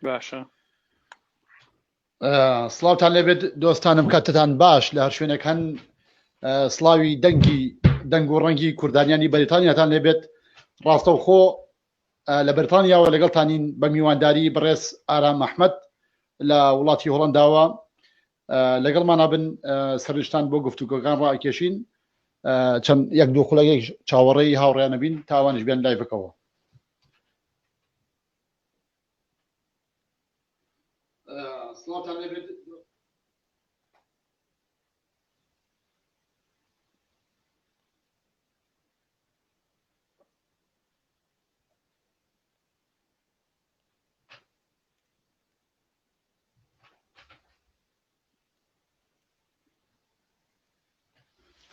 باشە. سڵاوتان لێبێت دۆستانم کاتتان باش لە هەر شوێنێک هەن سڵاوی دەنگی دەنگ و ڕەنگی کوردانیانی بەریتانیاتان لێبێت ڕاستەوخۆ لە بەریتانیاوە لەگەڵتانین بە میوانداری بەڕێز ئارام ئەحمەد لە وڵاتی هۆڵنداوە لەگەڵمانە بن سەرنجتان بۆ گفتوگۆکان ڕاکێشین چەند یەک دوو خولەکێک چاوەڕێی هاوڕیانە بین تاوانش بێن live ەکەوە سڵاوتان لێبێت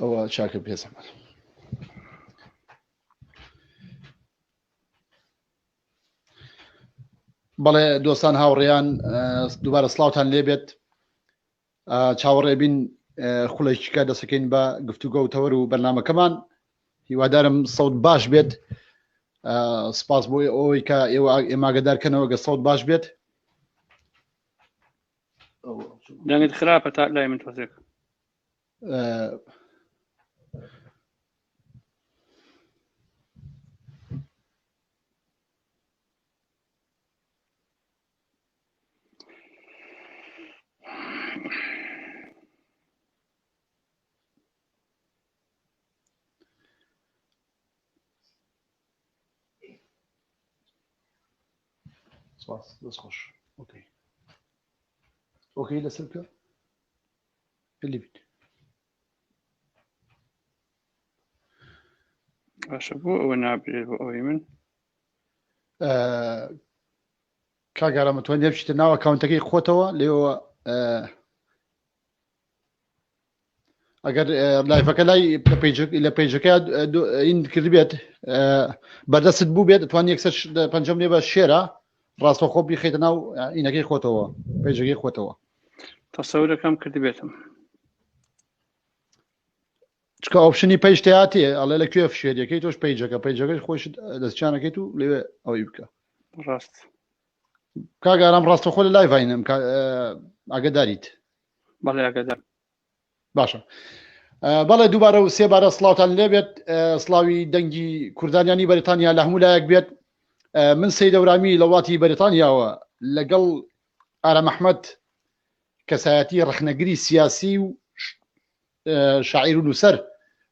ئەوە چاکە پێزەمەت. بەڵێ دۆستان هاوڕێیان دووبارە سڵاوتان لێبێت چاوەڕێ بین خولێکیکە دەسەکەین بە گفتوگۆ و تەوەر و بەرنمەکەمان هیوادارم سەوت باش بێت سپاس بۆ ئەوەی کە ئێوە ئێماگەدارکەنەوە گە سەوت باش بێت دەنگت خراپە تا لای من تۆزێک سپاس دەست خۆش ئۆکەی ئۆکەی لەسەر بکە اللي بيت باشە بۆ ئەوە نابرێت بۆ ئەوەی من کاک ئارام ئەتوانی بچیتە ناو ئەکاونتەکەی خۆتەوە لێەوە ئەگەر live ەکە لای لە page ەکە ئین کردبێت بەردەست بوو بێت توان یەکسەر پەنجەم لێ بە share ە ڕاستەخۆ بیخیتە ناو ئینەکەی خۆتەوە page ەکەی خۆتەوە تەسەورەکەم کردبێتم چکە option ی page تیاتێ ئەڵێ لە کوێ share ەکەی تۆش page ەکە page ەکەی خۆش دەستچانەکەیت و لەوێ ئەوەی بکە ڕاست کاک ئارام ڕاستەخۆ لە live ینم ئاگداریت بەڵێ ئاگادار باشە بەڵێ دووبارە و سێبارە سڵاوتان لێبێت سڵاوی دەنگی کوردانیانی بەریتانیا لە هەموو لایەک بێت من سەی دەورامی لە وڵاتی بەریتانیاوە لەگەڵ ئارام ئەحمەد کەسایەتی ڕەخنەگری سیاسی و شاعیر و نووسەر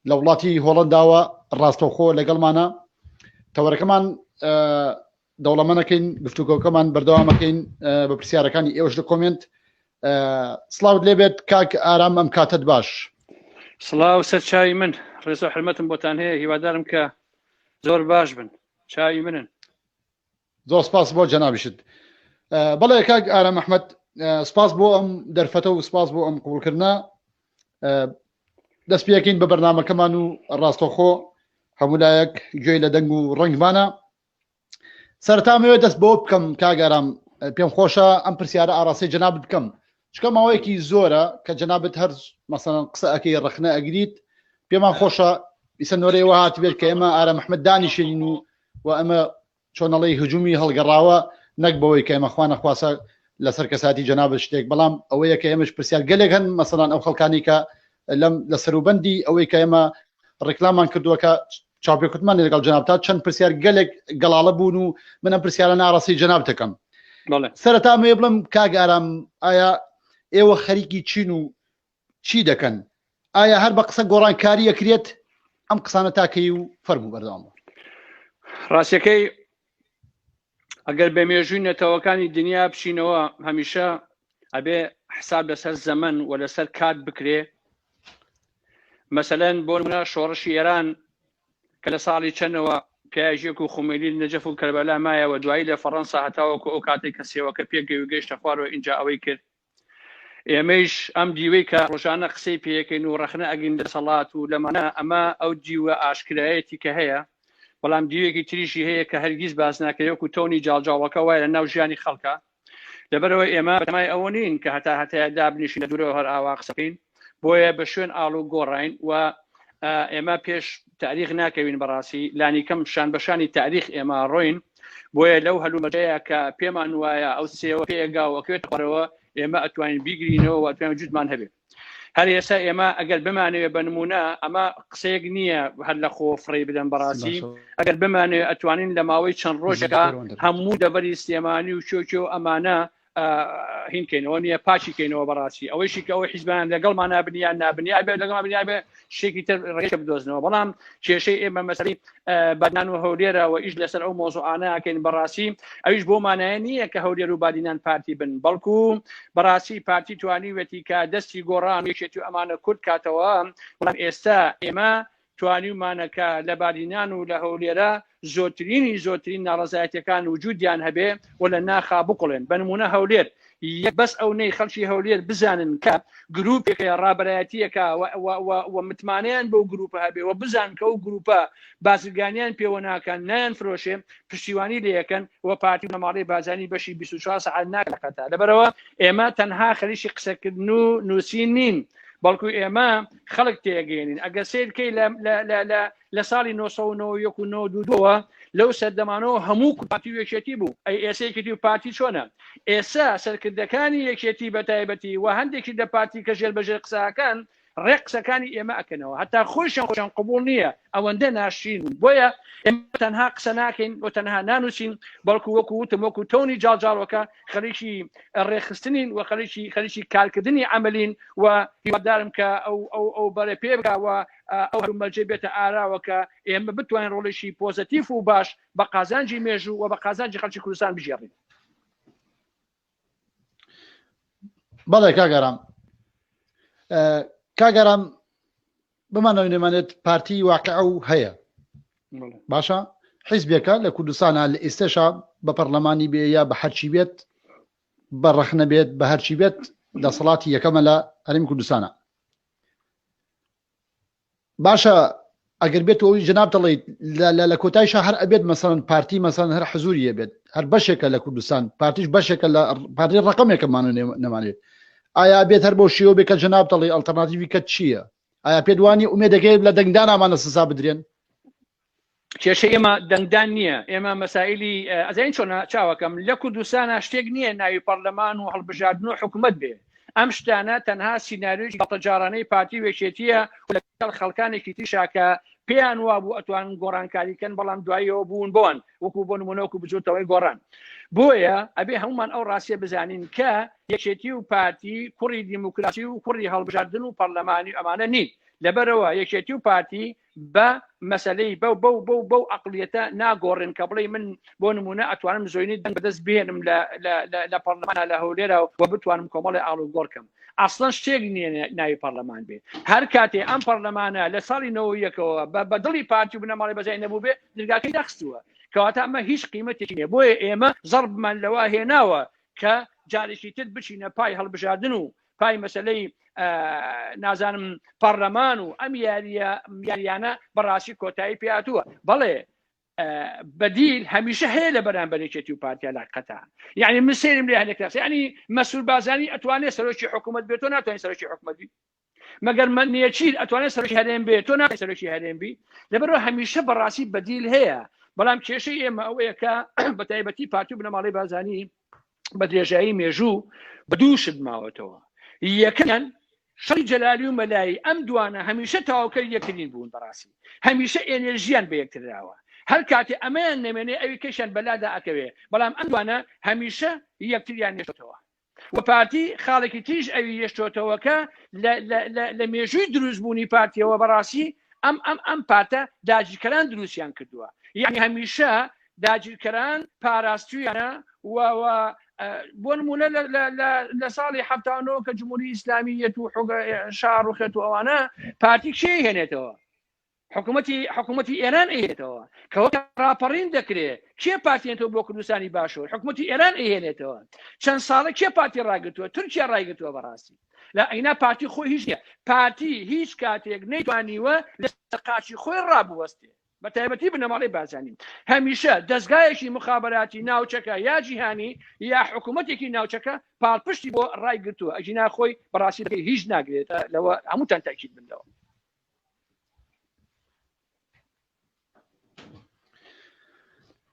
لە وڵاتی هۆڵنداوە ڕاستەوخۆ لەگەڵمانە تەوەرەکەمان دەوڵەمەنەکەین گفتوگۆکەمان بەردەوامەکەین بە پرسیارەکانی ئێوەش لە comment سڵاوت لێبێت کاک ئارام ئەم کاتت باش سڵاو سەر چاوی من ڕێز و حرمەتم بۆتان هەیە هیوادارم کە زۆر باش بن چاوی منن زۆر سپاس بۆ جەنابیشت بەڵێ کاک ئارام ئەحمد سپاس بۆ ئەم دەرفەتە و سپاس بۆ ئەم قوڵکردە دەست پێەکەین بە بەرنمەکەمان و ڕاستەخۆ هەموو لایەک گوێی لە دەنگ و ڕەنگمانە سەرەتا مەوێ دەست بۆ بکەم کاک ئارام پێم خۆشە ئەم پرسیارە ئاراستەی جەنابت بکەم چکە ماوەیەکی زۆرە کە جەنابت هەر مەسەڵەن قسە ئەەکەی ڕەخنە ئەگریت پێمان خۆشە ئیسە نۆرەیەوە هاتبێت کە ئێمە ئارام ئەحمد دانیشێنین و و ئەمە چۆنەڵی هجومی هەڵگەڕاوە نەک بەوەی کە ئێمە خوا نەخواسە لەسەر کەساتی جەنابت شتێک بەڵام ئەوەیە کە ئێمەش پرسیار گەلێک هەن مەسەڵان ئەو خەڵکانی کە لەم لە سەروبەندی ئەوەی کە ئێمە ڕێکلامان کردووە کە چاوپێکوتمان لەگەڵ جەناب تا چەند پرسیار گەلێک گەڵاڵە بوون و من ئەم پرسیارە ناڕاستی جەناب دەکەم سەرەتا مێ بڵم کاک ئارام ئایا ئێوە خەریکی چین و چی دەکەن ئایا هەر بە قسە گۆڕانکاری ئەکرێت ئەم قسانە تاکەی و فەرموو بەردەوام بە. ڕاستەکەی ئەگەر بە مێژووی نەتەوەکانی دنیا بچینەوە هەمیشە ئەبێ حساب لەسەر زەمن و لەسەر کات بکرێ مەسەلەن بۆ نمونە شۆڕشی ئێران کە لە ساڵی چەندەوە پیاژێک و خومەینی نەجەف و کەربەلا مایەوە دوایی لە فەڕەنسا هەتاوەکو ئەو کاتێک کە سێوەکە پێگەی و گەیشتە خوارەوە ئینجا ئەوەی کرد ئێمەیش ئەم دیوەی کە ڕۆژانە قسەی پێیەکەین و ڕەخنە ئەگرین دەسەڵات و لەمانە ئەمە ئەو دیوە ئاشکرایەتی کە هەیە بەڵام دیوێکی تریشی هەیە کە هەرگیز باس ناکرێت وەکو تەونی جاڵجاڵەکە وایە لە ناو ژیانی خەڵکە لەبەرەوە ئێمە بەتەمای ئەوە نین کە هەتا هەتایە دابنیشین لە دوورەوە هەر ئاوا قسە بکەین بۆیە بە شوێن ئاڵ و گۆڕین و ئێمە پێش تاریخ ناکەوین بەڕاستی لانیکەم شان بەشانی تاریخ ئێمە ڕۆین. بۆیە لەو هەلومەرجەیە کە پێمان وایە ئەو سێوە پێگا و ئەکەوێتە خوارەوە ئێمە ئەتوانین بیگرینەوە و ئەتوانین وجودمان هەبێت. هەر ئێستا ئێمە ئەگەر بمانەوێت بە نمونە ئەمە قسەیەک نییە هەر لە خۆ فڕی بدەن بەڕاستی ئەگەر بمانەوێت ئەتوانین لە ماوەی چەند ڕۆژێکا هەموو دەبەری سلێمانی و چۆچۆ ئەمانە هینکەینەوە نییە پاچی کەینەوە بەڕاستی ئەوەیشی کە ئەوە حیزبان لەگەڵمان نابن یان نابن یا بێت لەگەڵ بن یا بێ شتێکی تر ڕێگەشە بدۆزنەوە بەڵام کێشەی ئێمە مەسەلەی بادینان و هەولێرە و ئیش لەسەر ئەو مۆزوعانەکەین بەڕاستی ئەویش بۆ مانایە نییە کە هەولێر و بادینان پارتی بن بەڵکو بەڕاستی پارتی توانیوێتی کە دەستی گۆڕان یەکێتی و ئەمانە کورت کاتەوە بەڵام ئێستا ئێمە توانیومانە کە لە بادینان و لە هەولێرە زۆرترینی زۆرترین ناڕەزایەتیەکان وجودیان هەبێ و لە ناخا بکوڵێن بە نمونە هەولێر یەک بەس ئەو نەی خەڵکی هەولێر بزانن کە گروپێک هەیە ڕابەرایەتیەکە و متمانەیان بەو گروپە هەبێ و بزان کە ئەو گروپە بازرگانیان پێوە ناکەن نایان فرۆشێ پشتیوانی لەکەن و پارتی بنەماڵەی بازانی بەشی 24 سەعات ناکەن لەبەرەوە ئێمە تەنها خەریکی قسەکردن و نووسین نین بەڵکو ئێمە خەڵک تێگەێنین ئەگەر سیرکەی لە ساڵی 1991 و 92ەوە لەو سەردەمانەوە هەموو پارتی و یەکێتی بوو ئەی ئێستا یەکێتی و پارتی چۆنە ئێستا سەرکردەکانی یەکێتی بە تایبەتی و هەندێکی لە پارتی کە ژێر بەژێر قسەکان ڕێک قسەکانی ئێمە ئەکەنەوە هەتا خۆیشیان خۆیان قبوڵ نییە ئەوەندە ناشرین بوون بۆیە ئێمە تەنها قسە ناکەین و تەنها نانووسین بەڵکو وەکو وتم وەکو تۆنی جاڵجاڵۆکە خەریکی ڕێکخستنین و خەریکی خەریکی کارکردنی عملین و هیوادارم کە ئەو ئەو ئەو بەرە پێ بگا و ئەو هەلومەرجەی بێتە ئاراوە کە ئێمە بتوانین ڕۆڵێکی پۆزەتیف و باش بە قازانجی مێژوو و بە قازانجی خەڵکی کوردستان بگێڕین. بەڵێ کاک ئارام کاک ئارام بمانەوە نێمانێت پارتی واقع و هەیە باشە حیزبێکە لە کوردستانە لە ئێستێشا بە پەرلەمانی بێ یا بە هەرچی بێت بە ڕەخنە بێت بە هەرچی بێت دەسەڵاتی یەکەمە لە هەرێمی کوردستانە باشە ئەگەر بێت ئەوی جەناب دەڵێیت لە کۆتایشا هەر ئەبێت مەسەن پارتی مەسەن هەر حزوریە بێت هەر بەشێکە لە کوردستان پارتیش بەشێکە لە پارتی ڕقمێکەمان نەمانێت ئایا بێت هەر بۆ شێوە بێ کە جەناب دەڵێ ئەلتەرناتیوی کە چییە ئایا پێت وانی ئومێدەکەی لە دەنگدان ئامانە سزا بدرێن کێشەی ئێمە دەنگدان نییە ئێمە مەسائلی ئەزانین چۆنە چاوەکەم لە کوردستانە شتێک نییە ناوی پەرلەمان و هەڵبژاردن و حکوومەت بێ ئەم شتانە تەنها سیناریۆی گاڵتەجاڕانەی پارتی و یەکێتییە و لەگەڵ خەڵکانێکی تریشا کە پێیان وابوو ئەتوانن گۆڕانکاری کەن بەڵام دواییەوە بوون بۆن وەکو بۆ نمونە وەکو بزوتەوەی گۆڕان بۆیە ئەبێ هەمومان ئەو ڕاستیە بزانین کە یەکێتی و پارتی کوڕی دیموکراسی و کوڕی هەڵبژاردن و پەرلەمانی ئەمانە نین لەبەرەوە یەکێتی و پارتی بە مەسەلەی بەو بەو بەو بەو عەقڵیەتە ناگۆڕێن کە بڵێی من بۆ نمونە ئەتوانم زۆینی دەنگ بەدەست بهێنم لە لە لە لە پەرلەمانە لە هەولێرە و بتوانم کۆمەڵی ئاڵوگۆڕ کەم ئەسڵەن شتێک نییە ناوی پەرلەمان بێ هەر کاتێ ئەم پەرلەمانە لە ساڵی 91ەوە بە بە دڵی پارتی و بنەماڵەی بەزای نەبوو بێ درگاکەی داخستووە کەواتە ئەمە هیچ قیمەتێکی نییە بۆیە ئێمە زەربمان لەوە هێناوە کە جارێکی تر بچینە پای هەڵبژاردن و پای مەسلەی نازانم پەرلەمان و ئەم یاریە یاریانە بەڕاستی کۆتایی پێاتووە بەڵێ بەدیل هەمیشە هەیە لە بەرامبەر یەکێتی و پارتیا لە قەتا یعنی من سێرم لێ هەندێک کەس یعنی مەسرور بازانی ئەتوانێت سەرۆکی حکوومەت بێت تۆ ناتوانێت سەرۆکی حکوومەت بی مەگەر نێچیر ئەتوانێت سەرۆکی هەرێم بێت تۆ ناتوانێت سەرۆکی هەرێم بی لەبەرەوە هەمیشە بەڕاستی بەدیل هەیە بەڵام کێشەی ئێمە ئەوەیە کە بە تایبەتی پارتی و بنەماڵەی بازانی بە درێژایی مێژوو بە دوو شت ماوەتەوە یەکەمیان شەڕی جەلالی و مەلایی ئەم دوانە هەمیشە تەواوکەری یەکترین بوون بەڕاستی هەمیشە ئێنێرژیان بە یەکتراوە هەر کاتێ ئەمەیان نەمێنێ ئەوی کەشیان بەلادا ئەکەوێ بەڵام ئەم دوانە هەمیشە یەکتریان نێشتەوە و پارتی خاڵێکی تریش ئەوی هێشتۆتەوە کە لە مێژووی دروستبوونی پارتیەوە بەڕاستی ئەم ئەم ئەم پارتە داگیرکەران دروستیان کردووە یعنی هەمیشە داگیرکەران پاراستویانە و بۆ نمونە لە ساڵی 79 کە جمهوری ئیسلامیەت و شار ڕوخێت و ئەوانە پارتی کێ هێنێتەوە حکوومەتی حکوومەتی ئێران ئەیهێنێتەوە کە وەک ڕاپەڕین دەکرێ کێ پارتیێنێتەوە بۆ کوردستانی باشوور حکوومەتی ئێران ئەیهێنێتەوە چەند ساڵە کێ پارتی ڕاگرتووە تورکیا ڕایگرتووە بەڕاستی لە ئەینا پارتی خۆی هیچ نییە پارتی هیچ کاتێک نەیتوانیوە لە قاچی خۆی ڕابوەستێ بە تایبەتی بنەماڵەی بارزانی هەمیشە دەستگایەکی مخابراتی ناوچەکە یا جیهانی یا حکوومەتێکی ناوچەکە پاڵپشتی بۆ ڕایگرتووە ئەگینا خۆی بەڕاستی هیچ ناگرێت لەوە هەمووتان تاکید بن لەوە.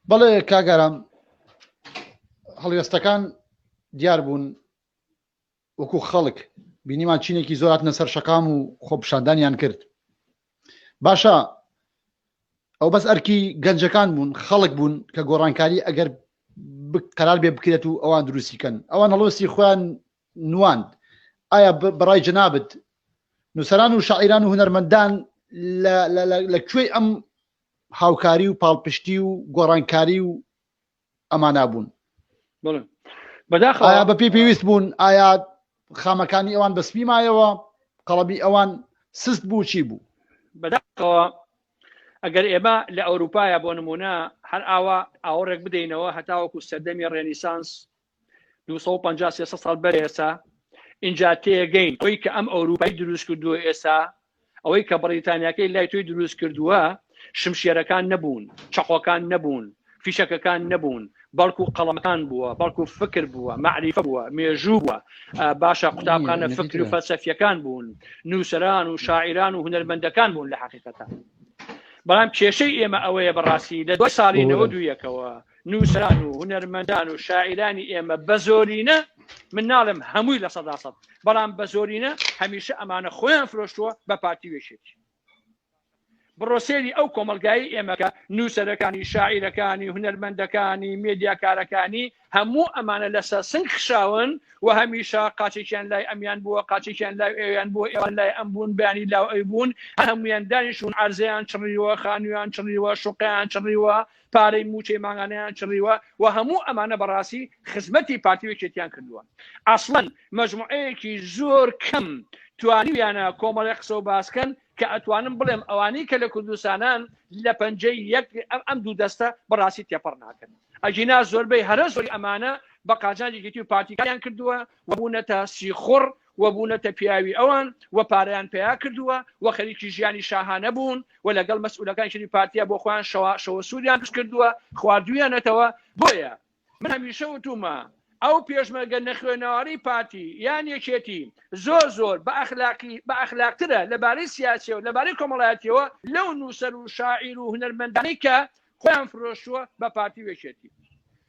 بەڵێ کاک ئارام. هەڵوێستەکان دیار بوون وەکو خەڵک بینیمان چینێکی زۆر هاتنە سەر شەقام و خۆپیشاندانیان کرد باشە ئەو بەس ئەرکی گەنجەکان بوون خەڵک بوون کە گۆڕانکاری ئەگەر قەرار بێ بکرێت و ئەوان دروستی کەن ئەوان هەڵوێستی خۆیان نواند ئایا بەڕای جەنابت نووسەران و شاعیران و هونەرمەندان لە کوێی ئەم هاوکاری و پاڵپشتی و گۆڕانکاری و ئەمانە بوون بەداخەوە بە پێی پێویست بوون ئایا خامەکانی ئەوان بە سپی مایەوە قەڵەبی ئەوان سست بوو چی بوو بەداخەوە ئەگەر ئێمە لە ئەوروپایە بۆ نمونە هەر ئاوا ئاوڕێک بدەینەوە هەتاوەکو سەردەمی ڕێنیسانس 250 300 ساڵ بەر ئێسا ئینجا تێگەین ئەوەی کە ئەم ئەوروپای دروست کردووە ئێسا ئەوەی کە بەڕیتانیاکەی لای تۆی دروست کردووە شمشێرەکان نەبوون چەقۆکان نەبوون فیشەکەکان نەبوون بەڵکو قەڵەمەکان بووە بەڵکو فکر بووە مەعریفە بووە مێژوو بووە باشە قوتابخانە فکر و فەلسەفیەکان بوون نووسەران و شاعیران و هونەرمەندەکان بوون لە حقیقەتە بەڵام کێشەی ئێمە ئەوەیە بەڕاستی لە دوای ساڵی 91ەوە نووسەران و هونەرمەندان و شاعیرانی ئێمە بە زۆرینە من ناڵێم هەمووی 100% بەڵام بە زۆرینە هەمیشە ئەمانە خۆیان فرۆشتووە بە پارتی وێشێتی بڕۆ سەیری ئەو کۆمەڵگایەی ئێمە کە نووسەرەکانی، شاعیرەکانی، هونەرمەندەکانی، مێدیاکارەکانی هەموو ئەمانە لەسەر سنگ خشاون و هەمیشە قاچێکیان لای ئەمیان بووە، قاچێکیان لای ئەویان بووە، ئێوان لای ئەم بوون، بەیانی لاو ئەوی بوون، هەر هەموویان دانیشتوون عەرزەیان چڕیوە، خانوویان چڕیوە، شوقەیان چڕیوە، پارەی مووچەی مانگانەیان چڕیوە و هەموو ئەمانە بەڕاستی خزمەتی پارتی و یەکێتیان کردووە. ئەسڵەن مەجموعەیەکی زۆر کەم توانیویانە کۆمەڵێ قسە و باس کەن کە ئەتوانم بڵێم ئەوانەی کە لە کوردستانان لە پەنجەی یەک ئەم دوو دەستە بەڕاستی تێپەڕ ناکەن ئەگینا زۆربەی هەرە زۆری ئەمانە بە قازانجی یەکێتی و پارتی کاریان کردووە و بوونەتە سیخوڕ و بوونەتە پیاوی ئەوان و پارەیان پەیا کردووە و خەریکی ژیانی شاهانە بوون و لەگەڵ مەسئولەکانی شەری پارتیا بۆ خۆیان شەوە شەوە سووریان دروست کردووە خواردویانەتەوە بۆیە من هەمیشە وتومە ئەو پێشمەرگە نەخوێنەواری پارتی یان یەکێتی زۆر زۆر بە ئەخلاقی بە ئەخلاقترە لەبارەی سیاسیەوە لەبارەی کۆمەڵایەتیەوە لەو نووسەر و شاعیر و هونەرمەندانەی کە خۆیان فرۆشتووە بە پارتی و یەکێتی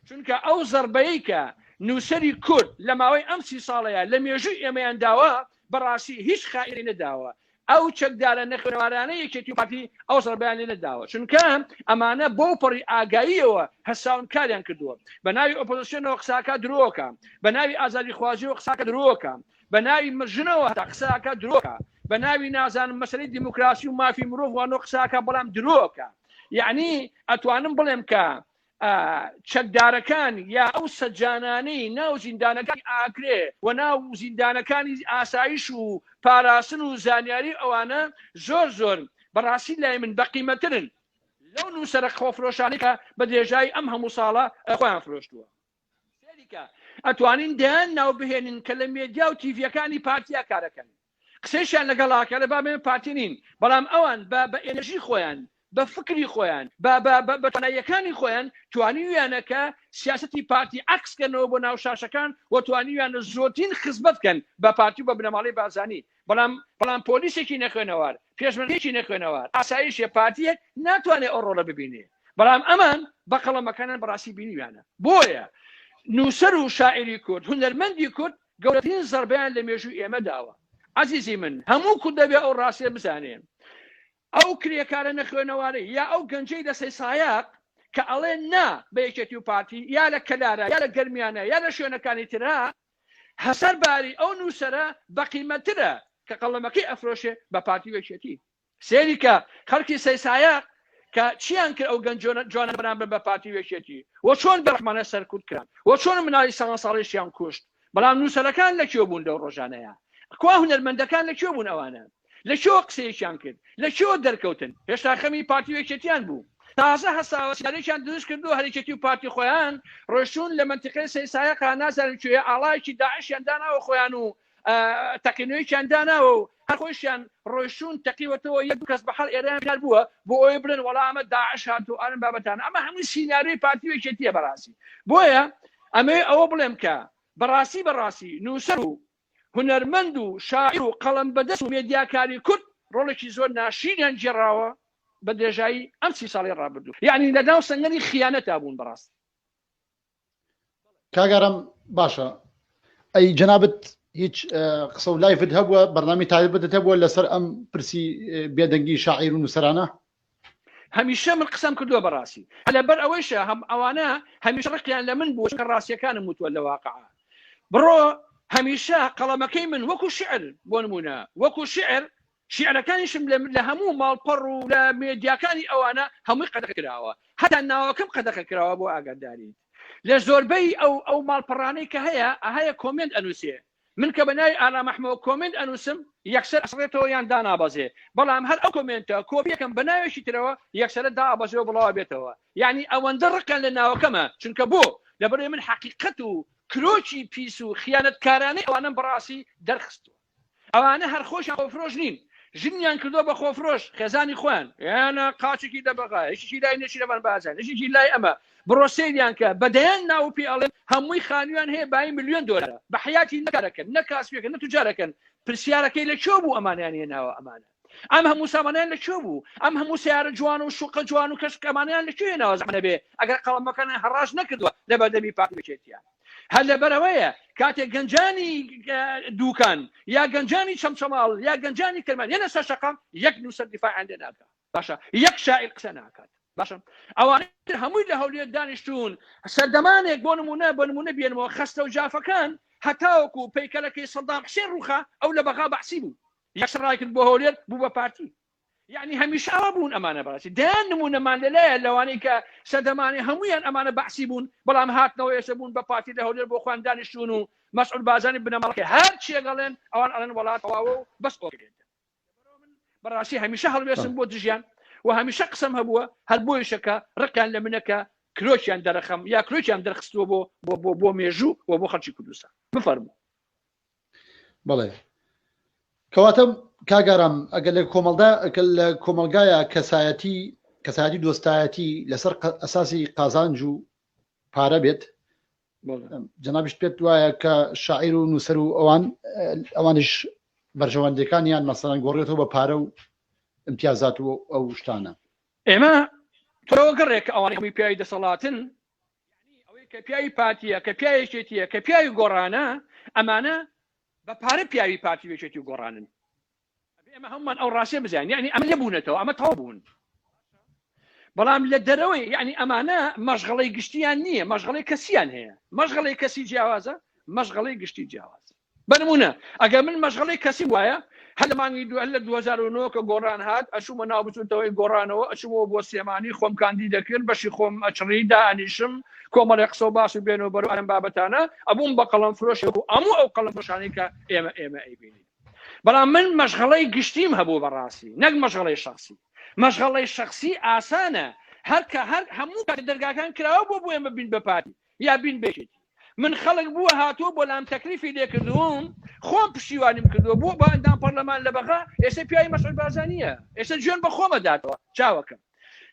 چونکە ئەو زەربەیەی کە نووسەری کورد لە ماوەی ئەم سی ساڵەیە لە مێژووی ئێمەیان داوە بەڕاستی هیچ خائینی نەداوە ئەو چەکدارە نەخوێنەوارانەی یەکێتی و پارتی ئەو زەربەیان لێ نەداوە چونکە ئەمانە بەو پەڕی ئاگاییەوە هەستاون کاریان کردووە بە ناوی ئۆپۆزسیۆنەوە قساکە درۆکە بە ناوی ئازادیخوازیەوە قساکە درۆکە بە ناوی ژنەوە هەتا قساکە درۆکە بە ناوی نازانم مەسەلەی دیموکراسی و مافی مرۆڤ وانۆ قساکە بەڵام درۆکە یعنی ئەتوانم بڵێم کە چەکدارەکان یا ئەو سەجانانەی ناو زیندانەکانی ئاکرێ و ناو زیندانەکانی ئاسایش و پاراستن و زانیاری ئەوانە زۆر زۆر بەڕاستی لای من بەقیمەترن لەو نووسەرە خۆفرۆشانەی کە بە درێژایی ئەم هەموو ساڵە خۆیان فرۆشتووە. سەیریکە ئەتوانین دەیان ناو بهێنین کە لە مێدیا و تیڤیەکانی پارتیا کارەکەن قسەیشیان لەگەڵ ئاکە لە بابێن پارتی نین بەڵام ئەوان بە بە ئێنێرژی خۆیان بە فکری خۆیان بە بە بە بە تواناییەکانی خۆیان توانیویانە کە سیاسەتی پارتی عەکس کەنەوە بۆ ناو شاشەکان و توانیویانە زۆرترین خزمەت بکەن بە پارتی و بە بنەماڵەی بارزانی بەڵام بەڵام پۆلیسێکی نەخوێنەوار، پێشمەرگەیەکی نەخوێنەوار، ئاسایشێ، پارتییەک ناتوانێ ئەو ڕۆڵە ببینێ. بەڵام ئەمان بە قەڵەمەکانیان بەڕاستی بینیویانە. بۆیە نووسەر و شاعیری کورد، هونەرمەندی کورد گەورەترین زەربەیان لە مێژووی ئێمە داوە. عەزیزی من، هەموو کورد دەبێ ئەو ڕاستییە بزانێ. ئەو کرێکارە نەخوێنەوارەی یا ئەو گەنجەی لە سەیسایاق کە ئەڵێ نا بە یەکێتی و پارتی یا لە کەلارە یا لە گەرمیانە یا لە شوێنەکانی ترا، هەسەر باری ئەو نووسەرە بەقیمەترە کە قەڵەمەکەی ئەفرۆشێ بە پارتی و یەکێتی. سەیری کە خەڵکی سەیسایەق کە چیان کرد ئەو گەنج جوانە بەرامبەر بە پارتی و یەکێتی و چۆن بێڕەحمانە سەرکوت کران و چۆن مناڵی سانزە ساڵیشیان کوشت بەڵام نووسەرەکان لە کوێ بوون لەو ڕۆژانەیا کوا هونەرمەندەکان لە کوێ بوون ئەوانە لە کوێوە قسەیەکیان کرد؟ لە کوێوە دەرکەوتن؟ هێشتا خەمی پارتی و یەکێتیان بوو. تازە هەستاوە سیناریۆیەکیان دروست کردووە هەر یەکێتی و پارتی خۆیان ڕۆیشتوون لە مەنتیقەی سەیسایەقا نازانم کوێیە ئاڵایەکی داعشیان داناوە خۆیان و تەقینەوەیەکیان داناوە و هەر خۆیشیان ڕۆیشتوون تەقیوەتەوە یەک دوو کەس بە حەڵ ئێرەیان بیار بووە بۆ ئەوەی بڵێن وەڵا ئەمە داعش هات و ئەم بابەتانە ئەمە هەمووی سیناریۆی پارتی و یەکێتیە بەڕاستی بۆیە ئەمەوێ ئەوە بڵێم کە بەڕاستی بەڕاستی نووسەر و هونەرمەند و شاعیر و قەڵەم بەدەست و مێدیاکاری کورد ڕۆڵێکی زۆر ناشرینیان گێڕاوە بە درێژایی ئەم سی ساڵەی ڕابردوو یەعنی لە ناو سەنگەری خیانەتا بوون بەڕاستی. کاک ئارام باشە ئەی جەنابت هیچ قسە و live ت هەبووە بەرنامی تایبەتت هەبووە لەسەر ئەم پرسی بێدەنگی شاعیر و نووسەرانە؟ هەمیشە من قسەم کردووە بەڕاستی لەبەر ئەوەیشە هەم ئەوانە هەمیشە ڕقیان لە من بووە چونکە ڕاستیەکانم وتووە لە واقع بڕۆ هەمیشە قەڵەمەکەی من وەکو شعر بۆ نمونە وەکو شعر شیعرەکانیشم لە هەموو ماڵپەڕ و لە مێدیاکانی ئەوانە هەمووی قەدەغە کراوە هەتا ناوەکەم قەدەغە کراوە بۆ ئاگاداریت لە زۆربەی ئەو ئەو ماڵپەڕانەی کە هەیە هەیە comment ئەنووسێ من کە بە ناوی ئارام ئەحمەوە comment ئەنووسم یەکسەر ئەسڕێتەوە یان دانابەزێ بەڵام هەر ئەو comment ە کۆپیەکەم بە ناوێکی ترەوە یەکسەرە دائەبەزێ و بڵاوە بێتەوە یعنی ئەوەندە ڕقیان لە ناوەکەمە چونکە بۆ لەبەرئەوەی من حەقیقەت و کرۆکی پیس و خیانەتکارانەی ئەوانەم بەڕاستی دەرخستووە. ئەوانە هەر خۆشیان خۆفرۆش نین ژنیان کردووە بە خۆفرۆش خێزانی خۆیان یانە قاچێکی لە بەغا یەکێکی لای نێچیرەڤان بارزانی یەکێکی لای ئەمە بڕۆ سەیریان کە بە دەیان ناو پێ ئەڵێن هەمووی خانوویان هەیە بایی ملیۆن دۆلارە بە حیاتی نەکارەکەن نە کاسبێکن نە توجارەکەن پرسیارەکەی لە کوێ بوو ئەمانیان هێناوە ئەمانە ئەم هەموو سامانیان لە کوێ بوو ئەم هەموو سیارە جوان و شوقە جوان و کەشک ئەمانیان لە کوێ هێناوە زەحمەت نەبێ ئەگەر قەڵەمەکانیان هەڕاش نەکردووە لە بەردەمی پارتی یەکێتیە هەر لەبەرئەوەیە کاتێک گەنجانی دوکان یا گەنجانی چەمچەماڵ یا گەنجانی کرمان یەنە سەر شەقام یەک نووسەر دیفاعیان لێ ناکا باشە یەک شاعیر قسە ناکات باشە ئەوانە تر هەمووی لە هەولێر دانیشتون سەردەمانێک بۆ نمونە بۆ نمونە بێنمەوە خەستە و جافەکان هەتاوەکو پەیکەلەکەی سەدام حسێن ڕوخا ئەو لە بەغا بەعسی بوو یەکسەر ڕای کرد بۆ هەولێر بوو بە پارتی یعنی هەمیشە ئەوە بوون ئەمانە بەڕاستی دەیان نمونەمان لەلایە لەوانەی کە سەردەمانی هەمویان ئەمانە بەعسی بوون بەڵام هاتنەوە ئێستا بوون بە پارتی لە هەولێر بۆ خۆیان دانیشتون و مەسعود بارزانی بنەماڵەکەی هەر چیەک ئەڵێن ئەوان ئەڵێن وڵات تەواوە و بەس ئۆکەی بەڕاستی هەمیشە هەڵوێستم بۆ دژیان و هەمیشە قسەم هەبووە هەر بۆیشە کە ڕقیان لە منەکە کرۆکیان دەرەخەم یا کرۆکیان دەرخستووە بۆ بۆ بۆ بۆ مێژوو و بۆ خەڵکی کوردستان بفەرموو. بەڵێ کەواتە کاک ئارام ئەگەر لە کۆمەڵدا لە کۆمەڵگایە کەسایەتی کەسایەتی دۆستایەتی لەسەر ئەساسی قازانج و پارە بێت جەنابیشت پێت وایە کە شاعیر و نووسەر و ئەوان ئەوانیش بەرژەوەندەکانیان مەسەڵەن گۆڕێتەوە بە پارە و امتیازات و ئەو شتانە. ئێمە تۆ گەڕێک کە ئەوانەی هەمووی پیاوی دەسەڵاتن یعنی ئەوەی کە پیاوی پارتیە کە پیاوی یەکێتیە کە پیاوی گۆڕانە ئەمانە بە پارە پیاوی پارتی و یەکێتی و گۆڕانن. ئەبێ ئێمە هەموومان ئەو ڕاستیە بزانین یعنی ئەمە لێ بوونەتەوە ئەمە تەواو بوون بەڵام لە دەرەوەی یعنی ئەمانە مەشغەڵەی گشتیان نییە مەشغەڵەی کەسیان هەیە مەشغەڵەی کەسی جیاوازە مەشغەڵەی گشتی جیاواز بە نمونە ئەگەر من مەشغەڵەی کەسی وایە هەر لە مانگی دوو هەر لە 2009 کە گۆڕان هات ئەچوومە ناو بزوتنەوەی گۆڕانەوە ئەچوومەوە بۆ سلێمانی خۆم کاندید دەکرد بەشی خۆم ئەچڕی دائەنیشم کۆمەڵێ قسە و باس و بێنەوە بەرەو ئەم بابەتانە ئەبووم بە قەڵەم فرۆشێک و ئەموو ئەو قەڵەم فرۆشانەی کە ئێمە ئێمە ئەیبینین بەڵام من مەشغەڵەی گشتیم هەبوو بەڕاستی نەک مەشغەڵەی شخصی مەشغەڵەی شخصی ئاسانە هەر کە هەر هەموو کات دەرگاکان کراوە بۆ بۆ ئێمە بین بە پارتی یا بین بێکێتی من خەڵک بووە هاتووە بۆ لام تەکلیفی لێکردووم خۆم پشتیوانیم کردووە بووە بە ئەندام پەرلەمان لە بەغا ئێستا پیاوی مەسعود بارزانییە ئێستا جوێن بە خۆمە داتەوە چاوەکەم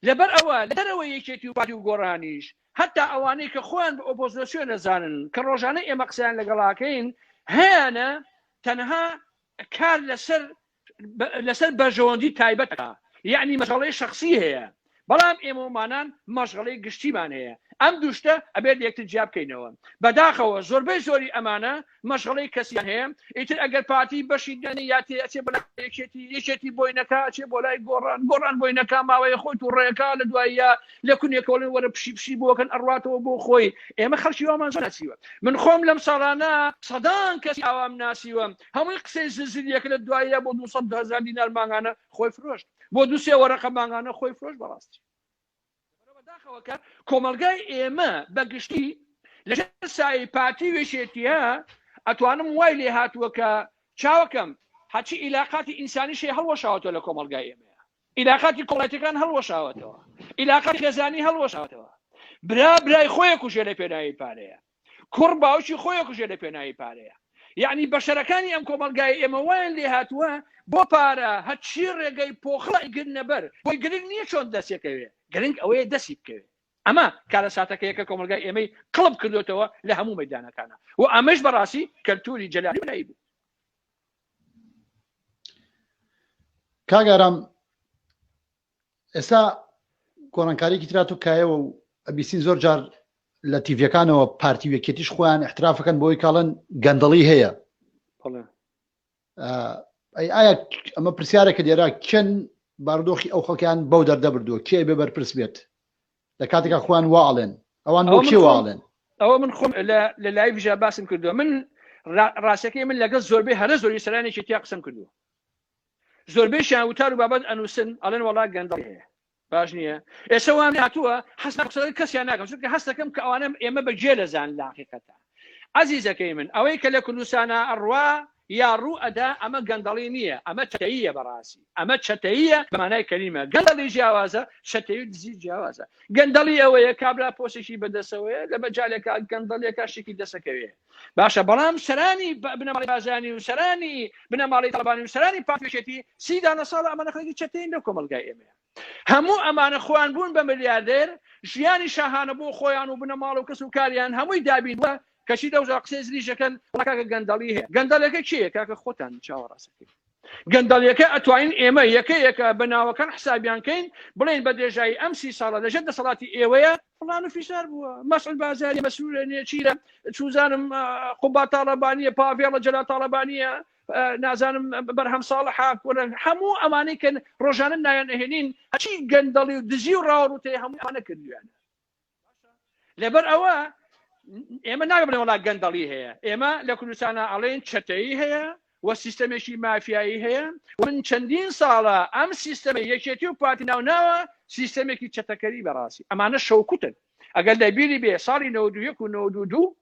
لەبەر ئەوە لە دەرەوەی یەکێتی و پارتی و گۆڕانیش هەتا ئەوانەی کە خۆیان بە ئۆپۆزۆسیۆن ئەزانن کە ڕۆژانە ئێمە قسەیان لەگەڵاکەین هەیانە تەنها کار لەسەر لەسەر بەرژەوەندی تایبەت یعنی مەشغەڵەی شخصی هەیە بەڵام ئێمەمانان مەشغەڵەی گشتیمان هەیە ئەم دوشتە ئەبێت یەکتر جیا بکەینەوە بەداخەوە زۆربەی زۆری ئەمانە مەشغەڵەی کەسیان هەیە ئیتر ئەگەر پارتی بەشی دەنێ یا تێ ئەچێ بۆ لای یەکێتی یەکێتی بۆی نەکا ئەچێ بۆ لای گۆڕان گۆڕان بۆی نەکا ماوەیە خۆی توڕەیەکا لە دواییە لە کونێکەوە وەرە پشی پشی بۆکەن ئەڕواتەوە بۆ خۆی ئێمە خەڵکی وامان زۆر ناسیوە من خۆم لەم ساڵانە سەدان کەسی ئاوام ناسیوە هەمووی قسەی زلزلیەکە لە دواییە بۆ 200 هەزار دینار مانگانە خۆی فرۆشت بۆ دوو سێ وەرەقە مانگانە خۆی فرۆشت بەڕاستی بەداخەوە کە کۆمەڵگای ئێمە بە گشتی لەژێر سایەی پارتی و یەکێتیە ئەتوانم وای لێ هاتووە کە چاوەکەم هەرچی ئیلاقاتی ئینسانیش هەیە هەڵوەشاوەتەوە لە کۆمەڵگای ئێمەیە ئیلاقاتی کۆمەڵایەتیەکان هەڵوەشاوەتەوە ئیلاقاتی خێزانی هەڵوەشاوەتەوە برا برای خۆی کوژێ لە پێناوی پارەیە کوڕ باوکی خۆی کوژێ لە پێناوی پارەیە یعنی بەشەرەکانی ئەم کۆمەڵگای ئێمە وایان لێ هاتووە بۆ پارە هەرچی ڕێگەی پۆخڵە گرنە بەر بۆی گرنگ نییە چۆن دەستێکەوێ گرنگ ئەوەیە دەستی بکەوێ ئەمە کارەساتەکەیە کە کۆمەڵگای ئێمەی قڵب کردوێتەوە لە هەموو مەدانەکانە و ئەمەش بەڕاستی کەلتوری جەلالی بەلایی بوو. کاک ئارام ئێستا گۆڕانکاریکی ترات و کایەوە و ئەبیسین زۆر جار لە تیڤەکانەوە پارتی وەکێتیش خۆیان احترافەکەن بۆی کاڵن گەندەڵی هەیە ئەی ئایا ئەمە پرسیارێکە لێرە کێن بارودۆخی ئەو خەڵکیان بەو دەردە بردووە کێ بێ بەرپرس بێت لە کاتێکا خۆیان واڵێن ئەوان بۆ کێ واڵێن ئەوە من خۆم لە لایڤژا باسم کردووە من ڕاستەکەی من لەگەڵ زۆربەی هەرە زۆری سەرانێکی تیا قسەم کردووە زۆربەیشیان وتار و بابەت ئەنووسن ئەڵێن وەڵا گەندەڵی هەیە باش نییە ئێستا وام هاتووە حەز قسە کەسیان ناکەم چونکە هەستەکەم کە ئەوانە ئێمە بە گێ لەزان لە حقیقەتە عەزیزەکەی من ئەوەی کە لە کوردستانە ئەڕوا یا ڕوو ئەدا ئەمە گەندەڵی نییە ئەمە چەتەییە بەڕاستی ئەمە چەتەییە بە مانای کەلیمە گەندەڵی جیاوازە چەتەیی و دزی جیاوازە گەندەڵی ئەوەیە کابرا پۆستێکی بەدەسەوەیە لە مەجالێکا گەندەڵیەکە شتێکی دەسەکەوێ باشە بەڵام سەرانی بنەماڵەی بارزانی و سەرانی بنەماڵەی تاڵەبانی و سەرانی پارتی و یەکێتی سی دانە ساڵە ئەمانە خەڵکی چەتەین لەو کۆمەڵگای ئێمەیە هەموو ئەمانە خۆیان بوون بە ملیاردێر ژیانی شاهانە بۆ خۆیان و بنەماڵە و کەس و کاریان هەمووی دابین بووە کەچی دەوجا قسەی زلیش دەکەن وەڵا کاکە گەندەڵی هەیە گەندەڵەکە کێیە کاکە خۆتان چاوەڕاستەکەی گەندەڵیەکە ئەتوانین ئێمە یەکە یەکە بە ناوەکان حسابیان کەین بڵێین بە درێژایی ئەم سی ساڵە لەژێر دەسەڵاتی ئێوەیە فڵان و فیسار بووە مەسعود بازاریە مەسرورە نێچیرە چوزانم قوباد تاڵەبانیە پاڤێڵە جەلال تاڵەبانیە نازانم بەرهەم ساڵحە هەموو ئەمانەی کە ڕۆژانە ناویان ئەهێنین هەرچی گەندەڵی و دزی و ڕاوڕوتەیە هەموو ئەمانە کردویانە لەبەر ئەوە ئێمە نابێ بڵێن وڵا گەندەڵی هەیە ئێمە لە کوردستانە ئەڵێن چەتەیی هەیە و سیستەمێکی مافیایی هەیە من چەندین ساڵە ئەم سیستەمە یەکێتی و پارتی ناوناوە سیستەمێکی چەتەکەری بەڕاستی ئەمانە شەوکوتن ئەگەر لەبیری بێ ساڵی 91 و 92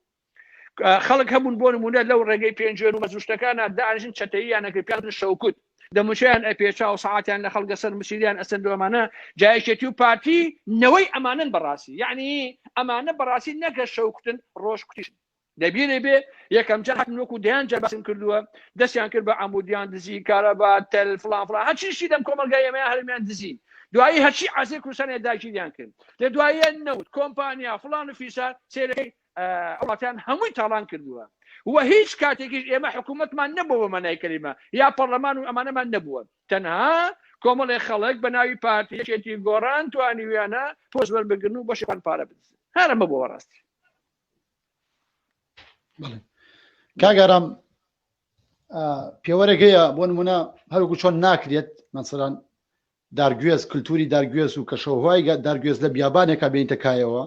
خەڵک هەبوون بۆ نمونە لەو ڕێگەی پێنجوێن و مەزوشتەکانە دانیشن چەتەییان ئەکرد پێیان شەوکوت دەموچەیان ئەپێچا و سەعاتیان لە خەڵک لەسەر مسیریان ئەسەند و ئەمانە جا یەکێتی و پارتی نەوەی ئەمانەن بەڕاستی یعنی ئەمانە بەڕاستی نەگە شەوکوتن ڕۆژ کوتیشن لەبیرێ بێ یەکەم جار هاتن وەکو دەیان جار باسم کردووە دەستیان کرد بە عەمودیان دزی کارەبا تەل فڵان فڵان هەرچیشی لەم کۆمەڵگای ئێمەیان هەرمیان دزی دوایی هەرچی عەزێ کوردستانیان داگیریان کرد لە دواییە نەوت کۆمپانیا فڵان و فیسار سێرەکەی وڵاتیان هەمووی تاڵان کردووە و هیچ کاتێکیش ئێمە حکوومەتمان نەبووە بە مانای کەلیمە یا پەرلەمان و ئەمانەمان نەبووە تەنها کۆمەڵێ خەڵک بە ناوی پارتی یەکێتی گۆڕان توانیویانە پۆست وەربگرن و بەشێکان پارە بدزن هەر ئەمە بووە ڕاستی. کاک ئارام پێوەرێک هەیە بۆ نمونە هەروکو چۆن ناکرێت مەسەلەن دارگوێز کللتوری دارگوێز و کەشەوەهای دارگوێز لە بیابانێکا بێنیتە کایەوە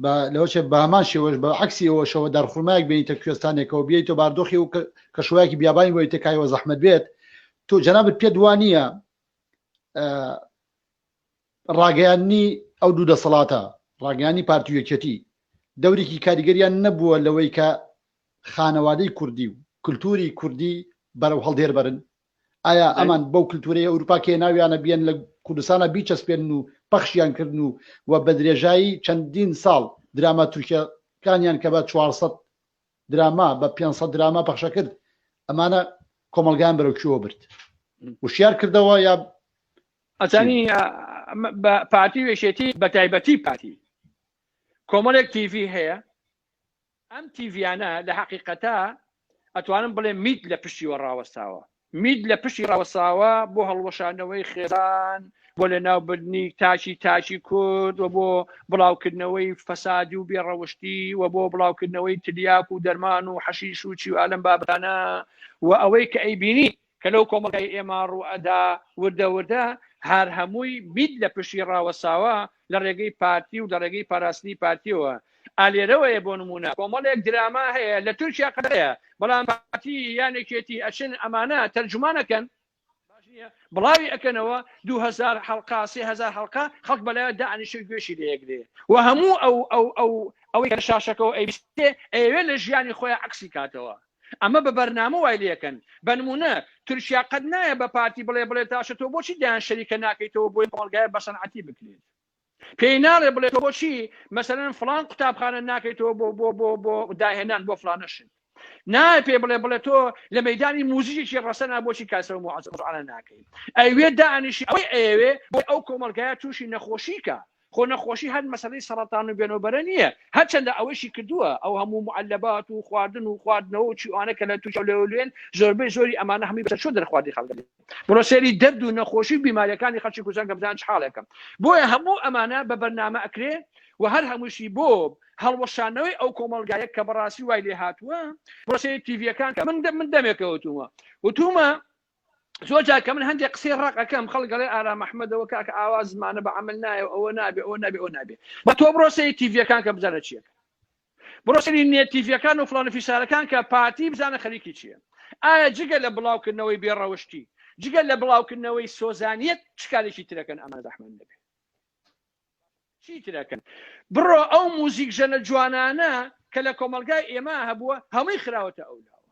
بە لەوەچێ بە هەمان شێوەش بە عەکسی ئەوەشەوە دارخورمایەک بێنیتە کوێستانێکەوە بیەیتە باردۆخی و کەشوایەکی بیابانی بۆیتە کایەوە زەحمەت بێت تۆ جەنابت پێت وا نییە ڕاگەیاندنی ئەو دوو دەسەڵاتە ڕاگەیانی پارتی و یەکێتی دەورێکی کاریگەریان نەبووە لەوەی کە خانەوادەی کوردی و کللتوری کوردی بەرەو هەڵدێر بەرن ئایا ئەمان بەو کللتورەی ئەوروپا کێ ناویانە بیەن لە کوردستانە بیچەسپێنن و پەخشیان کردن و و بە درێژایی چەندین ساڵ دراما تورکیەکانیان کە بە 400 دراما بە 500 دراما پەخشە کرد ئەمانە کۆمەلگایان بەرەو کوێوە برد وشیار کردەوە یا ئەزانی بە پارتی و یەکێتی بە تایبەتی پارتی کۆمەڵێک تیڤی هەیە ئەم تیڤیانە لە حەقیقەتا ئەتوانم بڵێم میت لە پشتیوە ڕاوەستاوە میت لە پشتی ڕاوەستاوە بۆ هەڵوەشانەوەی خێزان بۆ لەناوبردنی تاکی تاکی کورد و بۆ بڵاوکردنەوەی فەسادی و بێڕەوشتی و بۆ بڵاوکردنەوەی تلیاک و دەرمان و حەشیش و چی و ئالەم بابەتانە و ئەوەی کە ئەیبینی کە لەو کۆمەڵگای ئێمە ڕووئەدا وردە وردە هەر هەمووی میت لە پشتی ڕاوەساوە لە ڕێگەی پارتی و لە ڕێگەی پاراستنی پارتیەوە ئالێرەوەیە بۆ نمونە کۆمەڵێک دراما هەیە لە تورکیا قەدەغەیە بەڵام پارتی یان یەکێتی ئەچن ئەمانە تەرجومانەکەن باش نییە بڵاوی ئەکەنەوە 2000 حەڵقە 3000 حەڵقە خەڵک بەلایە دانیشە گوێشی لێگرێ و هەموو ئەو ئەو ئەو ئەوەی کە شاشەکەەوە ئەیبیستێ ئەیەوێ لە ژیانی خۆیان عەکسی کاتەوە ئەمە بە بەرنامە وای لێکەن بەنمونە تورکیا قەت نایە بە پارتی بڵێ بڵێ تاشە تۆ بۆچی دەیان شەریکە ناکەیتەوە بۆی کۆمەڵگایە بە سەنعەتی بکرێت پێی ناڵێ بڵێ تۆ بۆچی مەسەلەن فڵان قوتابخانە ناکەیتەوە بۆ بۆ بۆ بۆ داهێنان بۆ فڵانە شت نایە پێ بڵێ بڵێ تۆ لە مەدانی موزیکێکی ڕەسەنا بۆچی کاسەوە موعەزەمانە ناکەی ئەوێ دانیشی ئەوەی ئەیەوێ بۆ ئەو کۆمەڵگایە تووشی نەخۆشی کە خۆ نەخۆشی هەر مەسەلەی سەڕەتان و بێنەوبەرە نییە، هەرچەندە ئەوەیشی کردووە، ئەو هەموو موعەلەبات و خواردن و خواردنەوە و چیوانە کە لە تورکیا و لەوێ لوێن، زۆربەی زۆری ئەمانە هەمووی بەسەر چۆن دەرخواردی خەڵک دەبێت. بڕۆ سەیری دەرد و نەخۆشی و بیماریەکانی خەڵکی کوردستان کە بزانن چ حاڵێکە. بۆیە هەموو ئەمانە بە بەرنامە ئەکرێ و هەر هەمووشی بۆ. هەڵوەشانەوەی ئەو کۆمەڵگایە کە بەڕاستی وای لێ هاتووە بڕۆ سەیری تیڤیەکان کە من من دەمێکە وتومە وتومە زۆر جار کە من هەندێک قسەی ڕق ئەەکەم خەڵک گەڵێ ئارام ئەحمەدەوە کاکە ئاوا زمانە بە عمل نایە ئەوە نابێ ئەوە نابێ ئەوە نابێ بە تۆ بڕۆ سەیری تیڤیەکان کە بزانە چیەکە بڕۆ سەیری نێت تیڤیەکان و فڵان و فیسارەکان کە پارتی بزانە خەریکی چییە ئایا جگە لە بڵاوکردنەوەی بێڕەوشتی جگە لە بڵاوکردنەوەی سۆزانیەت چ کارێکی ترەکەن ئەمە زەحمەت نەبێ چی ترەکەن بڕۆ ئەو موزیک ژەنە جوانانە کە لە کۆمەڵگای ئێمە هەبووە هەمووی خراوەتە ئەولاوە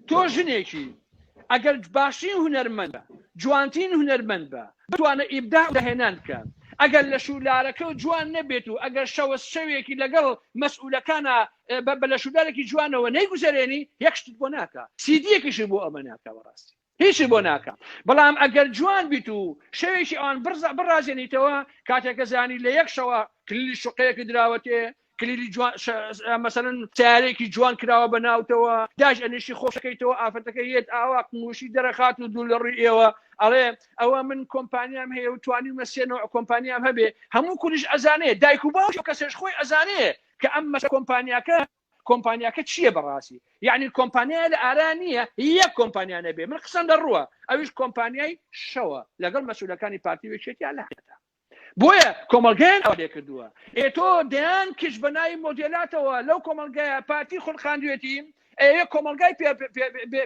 تۆ ژنێکی ئەگەر باشترین هونەرمەند بە جوانترین هونەرمەند بە بتوانە ئیبداع و داهێنان بکە ئەگەر لەش و لارەکە و جوان نەبێت و ئەگەر شەوە شەوێکی لەگەڵ مەسئولەکانا بە لەش و لارێکی جوانەوە نەیگوزەرێنی یەک شتت بۆ ناکا سیدیەکیشت بۆ ئەمە ناکا بەڕاستی هیچی بۆ ناکا بەڵام ئەگەر جوان بیت و شەوێکی ئەوان بڕازێنیتەوە کاتێک کە زانی لە یەک شەوە کلیلی شوقەیەکی دراوەتێ کلیلی جوان مەسەلەن سیارێکی جوان کراوە بە ناوتەوە داش ئەنیشی خۆشەکەیتەوە ئافرەتەکە یەت ئاوا قموشی دەرەخات و دوو لە ڕووی ئێوە ئەڵێ ئەوە من کۆمپانیام هەیە و توانیومە سێ نەوع کۆمپانیام هەبێ هەموو کوریش ئەزانێ دایک و باوکی کەسێش خۆی ئەزانێ کە ئەم مەسە کۆمپانیاکە کۆمپانیاکە چییە بەڕاستی یعنی کۆمپانیا لە ئارا نییە یەک کۆمپانیا نەبێ من قسەم لە ڕووە ئەویش کۆمپانیای شەوە لەگەڵ مەسولەکانی پارتی وێچێتیا لە حقیقەتە بۆیە کۆمەڵگەیان ئەوە لێکردووە ئێ تۆ دەیان کچ بە ناوی مۆدێلاتەوە لەو کۆمەڵگایە پارتی خولقاندوێتی ئەیەوێ کۆمەڵگای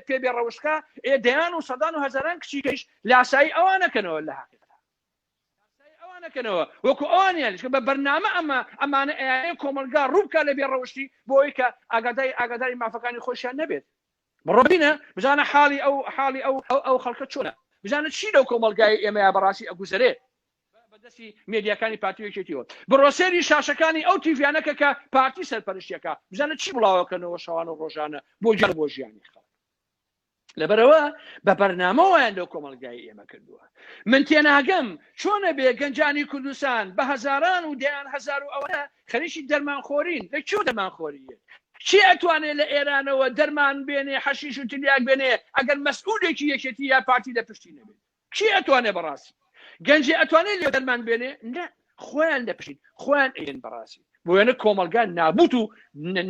پێ بێ ڕەوشتکا ئێ دەیان و سەدان و هەزاران کچی کەیش لاسایی ئەوانەکەنەوە لە حقیقەت ئەوانەکەنەوە وەکو ئەوانیان بە بەرنامە ئەمە ئەمانە ئەیانەوێ کۆمەڵگا ڕووبکا لە بێ ڕەوشتی بۆ ئەوەی کە ئاگاداری ئاگاداری مافەکانی خۆشیان نەبێت بڕۆ بینە بزانە حاڵی ئەو حاڵی ئەو ئەو خەڵکە چۆنە بزانە چی لەو کۆمەڵگای ئێمەیە بەڕاستی ئەگوزەرێ بەدەستی مێدیاکانی پارتی یەکێتیەوە بڕۆ سێری شاشەکانی ئەو تیڤیانەکە کە پارتی سەرپەرشتیەکە بزانە چی بڵاوەکەنەوە شەوان و ڕۆژانە بۆ گیان بۆ ژیانی خەڵک لەبەرەوە بە بەرنامە وایان لەو کۆمەڵگای ئێمە کردووە من تێناگەم چۆنە بێ گەنجانی کوردستان بە هەزاران و دەیان هەزار و ئەوە خەریکی دەرمانخۆرین لە کوێ دەرمانخۆرییە کێ ئەتوانێ لە ئێرانەوە دەرمان بێنێ حەشیش و تلیاک بێنێ ئەگەر مەسئولێکی یەکێتی یا پارتی لە پشتی نەبێت کێ ئەتوانێ بەڕاستی گەنجێ ئەتوانێ لێ دەرمان بێنێ نە خۆیان لە پشین خۆیان ئەیەن بەڕاستی بۆیەنە کۆمەلگا نابوت و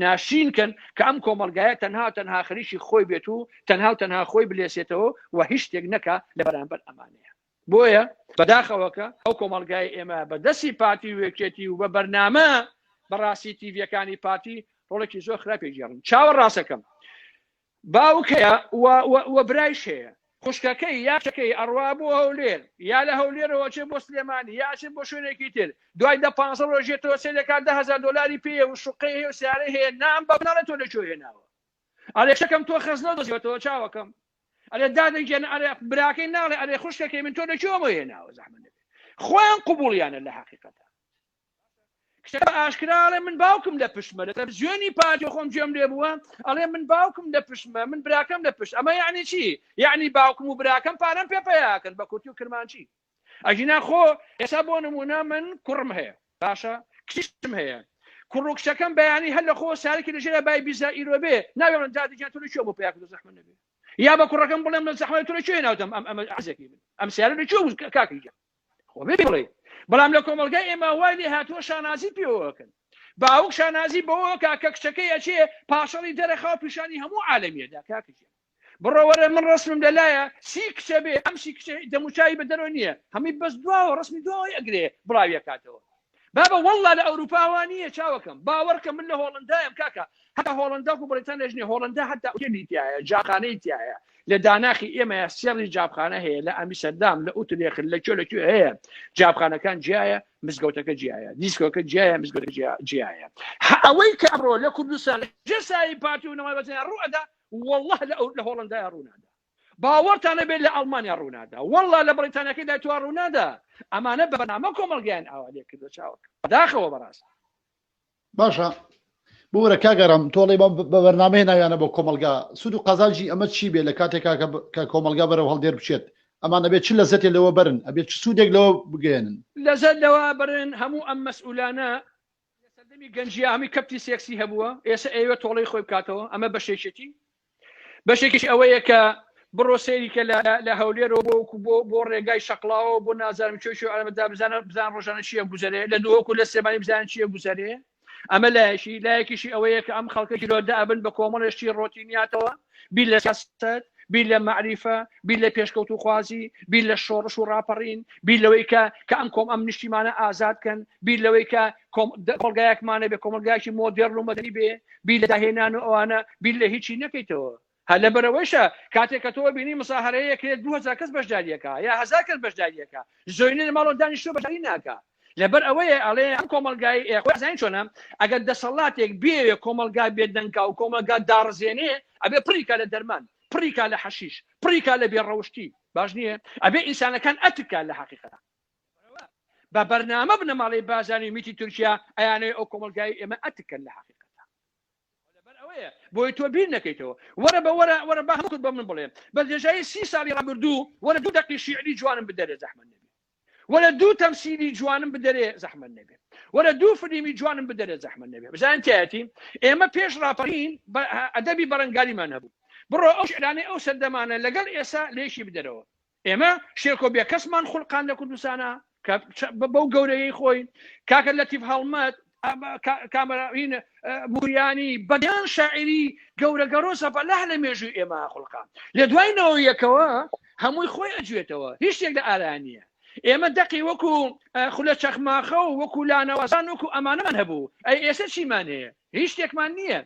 ناشین کەن کە ئەم کۆمەلگایە تەنها تەنها خەریکی خۆی بێت و تەنها و تەنها خۆی بلێسێتەوە و هیچ شتێک نەکا لە بەرامبەر ئەمانەیە بۆیە بەداخەوە کە ئەو کۆمەڵگای ئێمە بە دەستی پارتی و یەکێتی و بە بەرنامە بەڕاستی تیڤیەکانی پارتی ڕۆڵێکی زۆر خراپێک گێڕن چاوە ڕاستەکەم باوک هەیە و برایش هەیە خوشکەکەی یا کچەکەی ئەڕوا بۆ هەولێر یا لە هەولێرەوە ئەچێ بۆ سلێمانی یا ئەچێ بۆ شوێنێکی تر دوای دە پانزە ڕۆژ یەتەوە سەیرەکات 10,000 دۆلاری پێیە و شوقەی هەیە و سیارەی هەیە نام بە ناڵێ تۆ لە کوێ هێناوە ئەرێ کچەکەم تۆ خەزنە دۆزیوەتەوە چاوەکەم ئەرێ دادە گیان ئەرێ براکەی ناڵێ ئەرێ خوشکەکەی من تۆ لە کوێوە هێناوە زەحمەت نەبێ خۆیان قبوڵیانە لە حەقیقەتە کچەکە بە ئاشکرا ئەڵێ من باوکم لە پشتمە لە تەلەفزیۆنی پارتی خۆم گوێم لێ بووە ئەڵێ من باوکم لە پشتمە من براکەم لە پشت ئەمە یعنی چی یعنی باوکم و براکەم پارەم پێ پەیاکەن بە کورتی و کرمانجی ئەگینا خۆ ئێستا بۆ نمونە من کوڕم هەیە باشە کچیشم هەیە کوڕ و کچەکەم بەیانی هەر لە خۆ سارێکی لەژێرە بای بیزا ئیرۆ بێ ناوێ من دادی گیان تۆ لە کوێ بۆ پەیا کردو زەحمەت نەبێ یا بە کوڕەکەم بڵێم لە زەحمەت تۆ لە کوێ ناوتم ئەم ئەمە عەزێکی من ئەم سیارە لە کوێ بوو کاکی گیان خۆ بێ بڵێ بەڵام لە کۆمەڵگای ئێمە وای لێ هاتووە شانازی پێوەکەن باوک شانازی بەوە کا کە کچەکەی ئەچێ پاشەڵی دەرەخا و پیشانی هەموو عالەمیەدا کاکە گیان بڕۆ وەرە من ڕسمم لەلایە سی کچە بێ ئەم سی کچە دەموچاوی بە دەرەوە نییە هەمووی بەس دواوە ڕسمی دواوەی ئەگرێ بڵاویەکاتەوە بابە والله لە ئەوروپا وا نییە چاوەکەم باوەڕکە من لە هۆڵندایم کاکە هەتا هۆڵندا و بەریتانیاش نییە هۆڵندا هەتا ئوتێلی تایە جاخانەی تایە لە داناخی ئێمە سێڕی جابخانە هەیە لە ئەمیسەردام لە ئوترێخت لە کوێ لە کوێ هەیە جابخانەکان جیایە مزگەوتەکە جیایە دیسکۆکە جیایە مزگەوتەکە جیایە ئەوەی کە ئەمڕۆ لە کوردستان لە ژێر سایەی پارتی و نەوای بەزانیان ڕوو ئەدا والله لە لە هۆڵندایە ڕوو نادا باوەڕتان نەبێت لە ئەڵمانیا ڕوو نادا والله لە بەریتانیاکەی لای تۆ ڕوو نادا ئەمانە بە بەرنامە کۆمەڵگەیان ئاوا لێ کردووە چاوەکە بەداخەوە بەڕاست باشە بورە کاک ئارام تۆڵی بە بەرنامەیە ناویانە بۆ کۆمەلگا سوود و قازانجی ئەمە چی بێ لە کاتێکا کە کۆمەلگا بەرەو هەڵدێر بچێت ئەمان ئەبێت چ لەزەتێ لەوە بەرن ئەبێت چ سوودێک لەوە بگەێنن لەزەت لەوە بەرن هەموو ئەم مەسئولانە لە سەردەمی گەنجییا هەمووی کەپتی سێکسی هەبووە ئێستا ئەیەوێت تۆڵەی خۆی بکاتەوە ئەمە بەشێکێتی بەشێکیش ئەوەیە کە بڕۆ سەیری کە لە هەولێرەوە بۆ بۆ بۆ ڕێگای شەقڵاوە بۆ نازانم کوێ کوێ ئەمەدا بزانە بزان ڕۆژانە چییە گوزەرێ لە دهۆک و لە سلێمانی بزانە چییە گوزەرێ. ئەمە لایەکی لایەکیشی ئەوەیە کە ئەم خەڵکە گیرۆدە ئەبن بە کۆمەڵێ شتی ڕۆتینیاتەوە بیر لە سیاسەت بیر لە مەعریفە بیر لە پێشکەوتوخوازی بیر لە شۆڕش و ڕاپەڕین بیر لەوەی کە کە ئەم کۆم ئەم نیشتیمانە ئازاد کەن بیر لەوەی کە کۆمەڵگایەکمانە بێ کۆمەڵگایەکی مۆدێرن و مەدەنی بێ بیر لە داهێنان و ئەوانە بیر لە هیچی نەکەیتەوە هەر لەبەرئەوەیشە کاتێک کە تۆ بینی مزاهەرەیەک هەیە 2000 کەس بەشداریەکە یا 1000 کەس بەشداریەکە زۆینە لە ماڵەوە دانیشتووە بەشداری ناکا لەبەر ئەوەیە ئەڵێ ئەم کۆمەڵگای ئێ خۆی ئەزانی چۆنە ئەگەر دەسەڵاتێک بێوێ کۆمەڵگا بێدەنگا و کۆمەڵگا داڕزێنێ ئەبێ پڕیکا لە دەرمان پڕیکا لە حەشیش پڕیکا لە بێڕەوشتی باش نییە ئەبێ ئینسانەکان ئەتکا لە حەقیقەت بە بەرنامە بنەماڵەی بازانی و میتی تورکیا ئەیانەوێ ئەو کۆمەڵگای ئێمە ئەتکەن لە حەقیقەت لەبەر ئەوەیە بۆی تۆ بیر نەکەیتەوە وەرە بە وەرە وەرە با هەموو کورد بە من بڵێ بە درێژایی سی ساڵی ڕابردوو وەرە دوو دەقی شیعری جوانم بدەرێ زەحمەت نەبێ وەرە دوو تەمسیلی جوانم بدەرێ زەحمەت نەبێ وەرە دوو فلیمی جوانم بدەرێ زەحمەت نەبێ بزانن تایەتی ئێمە پێش ڕاپەڕین ئەدەبی بەرەنگاریمان هەبوو بڕۆ ئەو شعرانەی ئەو سەردەمانە لەگەڵ ئێسا لێکی بدەرەوە ئێمە شێرکۆ بێکەسمان خولقان لە کوردستانا کە بەو گەورەیەی خۆی کاکە لەتیف هەڵمەت کامەرین موریانی بەدیان شاعری گەورە گەڕۆ زەبەلاح لە مێژووی ئێمە خولقان لە دوای نەوە یەکەوە هەمووی خۆی ئەجوێتەوە هیچ شتێک لە ئارا نییە ئێمە دەقی وەکو خولە چەخماخە و وەکو لانەوازان وەکو ئەمانەمان هەبوو ئەی ئێستا چیمان هەیە هیچ شتێکمان نییە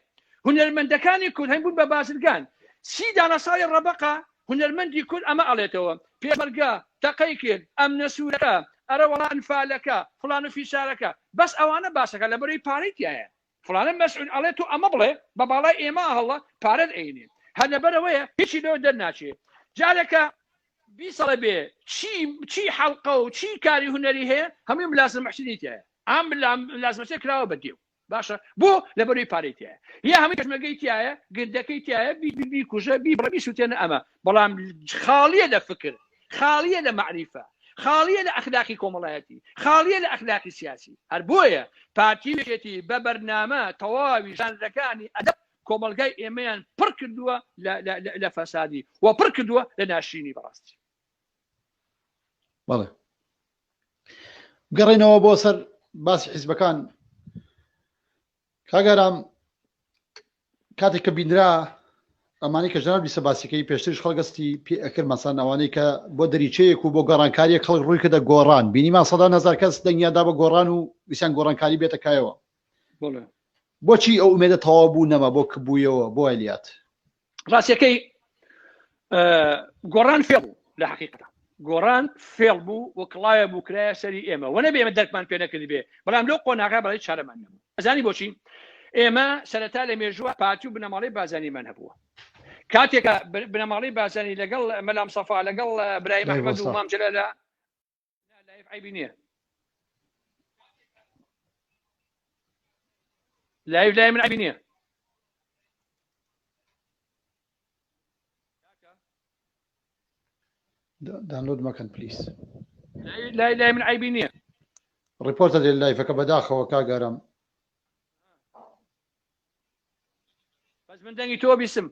هونەرمەندەکانی کورد هەن بوون بە بازرگان سی دانە ساڵی ڕەبەقە هونەرمەندی کورد ئەمە ئەڵێتەوە، پێشمەرگە تەقەی کرد، ئەمنە سوورەکە، ئەرە وەڵا ئەنفالەکە، فڵان و فیسارەکە، بەس ئەوانە باسەکە لەبەرەی پارەی تیایە. فڵانە مەسعود ئەڵێ تۆ ئەمە بڵێ بە باڵای ئێمە هەڵە پارەت ئەینێ. هەر لەبەرئەوەیە هیچی لەوە دەرناچێ. جارێکە بیست ساڵە بێ چی چی حەڵقە و چی کاری هونەری هەیە هەمووی ملازم محسنی تیایە. ئەم ملازم محسن کراوە بە دێو. باشە بۆ لەبەروی پارەی تایە یا هەمووی پێشمەرگەی تایە گردەکەی تایە بیکوژە بیبڕە بیسوتێنە ئەمە بەڵام خاڵیە لە فکر خاڵیە لە مەعریفە خاڵیە لە ئەخلاقی کۆمەڵایەتی خاڵیە لە ئەخلاقی سیاسی هەر بۆیە پارتی و یەکێتی بە بەرنامە تەواوی ژانرەکانی ئەدەب کۆمەڵگای ئێمەیان پڕ کردووە لە فەسادی و پڕ کردووە لە ناشرینی بەڕاستی. بەڵێ گەڕێنەوە بۆ سەر باسی حیزبەکان کاگەرام کاتێک کە بینرا ئەمانی کە جناب بیسە باسیەکەی پێشتریش خەڵگەستی پێ ئەکرد مەسان ئەوانەی کە بۆ دەریچەیەک و بۆ گەڕانکاریە خەڵک ڕووی کردە گۆڕان بینیمان سەدان هزار کەس دەنگیان دا بە گۆڕان و ویسیان گۆڕانکاری بێتە کایەوە بۆچی ئەو ئومێدە تەواو بوو نەما بۆ کبوویەوە بۆ ئەلیات ڕاستەکەی گۆڕان فێڵ بوو لە حقیقەتە گۆڕان فێڵ بوو و کڵاوێ بوو کرایە سەری ئێمە وە نەبێ ئێمە دەرکمان پێ نەکردی بێ بەڵام لەو قۆناغا بەڵی چارەمان نەبوو ئەزانی بۆچی ئێمە سەرەتا لە مێژووە پارتی و بنەماڵەی بازانیمان هەبووە کاتێکە بنەماڵەی بازانی لەگەڵ مەلام سەفا لەگەڵ برای محمد و مام جەلالە live عیبی نییە live لای من عیبی نییە download مەکەن please. لای لای من عیبی نییە. report ە دێ live ەکە بەداخەوە کاک ئارام. بەس من دەنگی تۆ بیسم.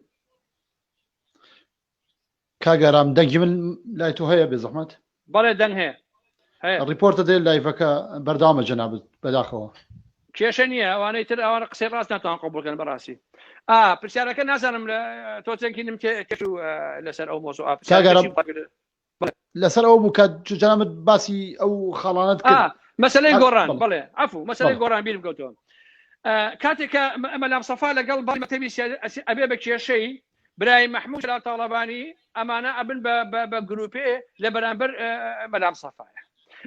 کاک ئارام دەنگی من لای تۆ هەیە بێزەحمەت؟ بەڵێ دەنگ هەیە هەیە. report ە دێ live ەکە بەردەوامە جەنابت بەداخەوە. کێشە نییە ئەوانەی تر ئەوانە قسەی ڕاست ناتوان قبوڵ کەن بەڕاستی ئا پرسیارەکە نازانم لە تۆ چەندکی نم تێچوو لەسەر ئەو مۆزوع کاک ئارام لەسەر ئەو بوو کە جەنابت باسی ئەو خاڵانەت کرد مەسلەی گۆڕان بەڵێ عفو مەسلەی گۆڕان بیرم کەوتەوە کاتێک کە مەلام سەفا لەگەڵ باڵی مەکتەبی سیاسی ئەبێ بە کێشەی برای مەحموود جەلال تاڵەبانی ئەمانە ئەبن بە گروپێ لە بەرامبەر مەلام سەفایە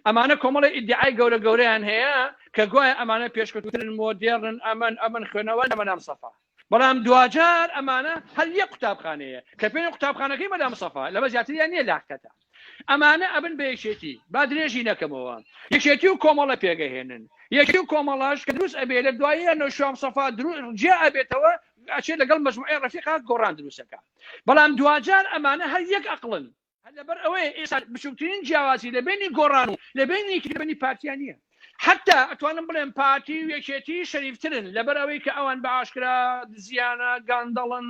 ئەمانە کۆمەڵی ئیدعای گەورە گەورەیان هەیە کە گوایە ئەمانە پێشکەوتوترن مۆدێرنن ئەمن ئەمن خوێنەوە لە مەلام سەفا بەڵام دواجار ئەمانە هەر یەک قوتابخانەیە کە پێ قوتابخانەکەی مەلا مستەفا لەمە زیاتریان نییە لاقەتە ئەمانە ئەبن بە یەکێتی با درێژی نەکەمەوە یەکێتی و کۆمەڵە پێگەهێنن یەکی و کۆمەڵاش کە دروست ئەبێ لە دواییە نەوشیروان مستەفا جیا ئەبێتەوە ئەچێت لەگەڵ مەجموعەی ڕەفیقا گۆڕان دروستەکە بەڵام دواجار ئەمانە هەر یەک ئەقڵن هەر لەبەر ئەوەیە ئێستا بچووکترین جیاوازی لە بەینی گۆڕان و لە بەینی یەکێتی لە بەینی پارتیا نییە. حەتتا ئەتوانم بڵێم پارتی و یەکێتی شەریفترن لەبەر ئەوەی کە ئەوان بە ئاشکرا دزیانە، گەندەڵن،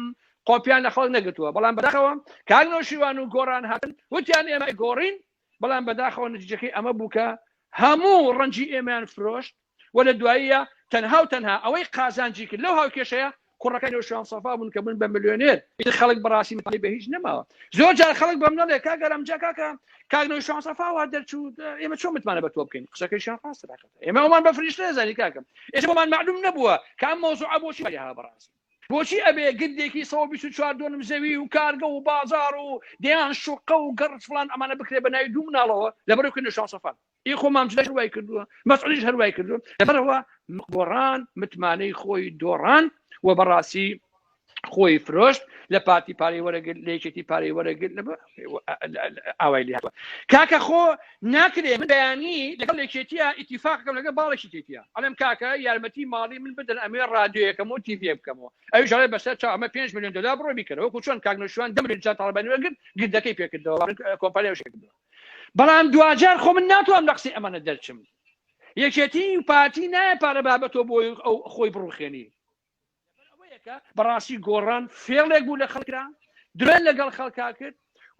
قۆپیان لە خەڵک نەگرتووە. بەڵام بەداخەوە کاک نەوشیروان و گۆڕان هاتن وتیان ئێمە ئەیگۆڕین، بەڵام بەداخەوە نەتیجەکەی ئەمە بوو کە هەموو ڕەنجی ئێمەیان فرۆشت و لە دواییە. تەنها و تەنها ئەوەی قازانجی کرد لەو هاوکێشەیە کوڕەکانی نەوشیروان سەفا بوون کە بوون بە ملیۆنێر. ئیتر خەڵک بەڕاستی متمانەی بە هیچ نەماوە. زۆر جار خەڵک بەم نەڵێ کاک ئارام جا کاکە کاک نەوشیروان سەفا وا دەرچوو ئێمە چۆن متمانە بە تۆ بکەین؟ قسەکەیشیان ڕاستە داخەتە. ئێمە ئەومان بە فریشتە نەزانی کاکە. ئێستا بۆمان مەعلوم نەبووە کە ئەم مەوزوعە بۆچی وای بەڕاستی. بۆچی ئەبێ گردێکی 124 دۆنم زەوی و کارگە و بازاڕ و دەیان شوقە و گەڕ فڵان ئەمانە بکرێ بە ناوی دوو مناڵەوە لەبەرئەوەی کە نەوشیروان سەفا ئی خۆ مام جلال وای کردووە مەسعودیش هەر وای کردووە لەبەرەوە گۆڕان متمانەی خۆی دۆڕان و بەڕاستی خۆی فرۆشت لە پارتی پارەی وەرەگرت لە یەکێتی پارەی وەرەگرت ئاوای لێ کاکە خۆ ناکرێ من بەیانی لەگەڵ یەکێتیە ئیتیفاقەکەم لەگەڵ باڵێکی تێتیە ئەڵێم کاکە یارمەتی ماڵی من بدەن ئەمێ ڕادیۆیەکەم و تیڤیە بکەمەوە ئەویش ئەڵێ بەسەر چاو ئەمە 5 میلیۆن دلار بڕۆ بیکەرەوە وەکو چۆن کاک نەوشیروان 10 میلیۆن جار تاڵەبانی وەرگرت گردەکەی پێکردەوە کۆمپانیای کردەوە بەڵام دواجار خۆ من ناتوانم لە قسەی ئەمانە دەرچم یەکێتی و پارتی نایە پارە با بە تۆ بۆی ئەو خۆی بڕوخێنی ئەوەیەکە بەڕاستی گۆڕان فێڵێک بوو لە خەڵکرا درێن لەگەڵ خەڵکا کرد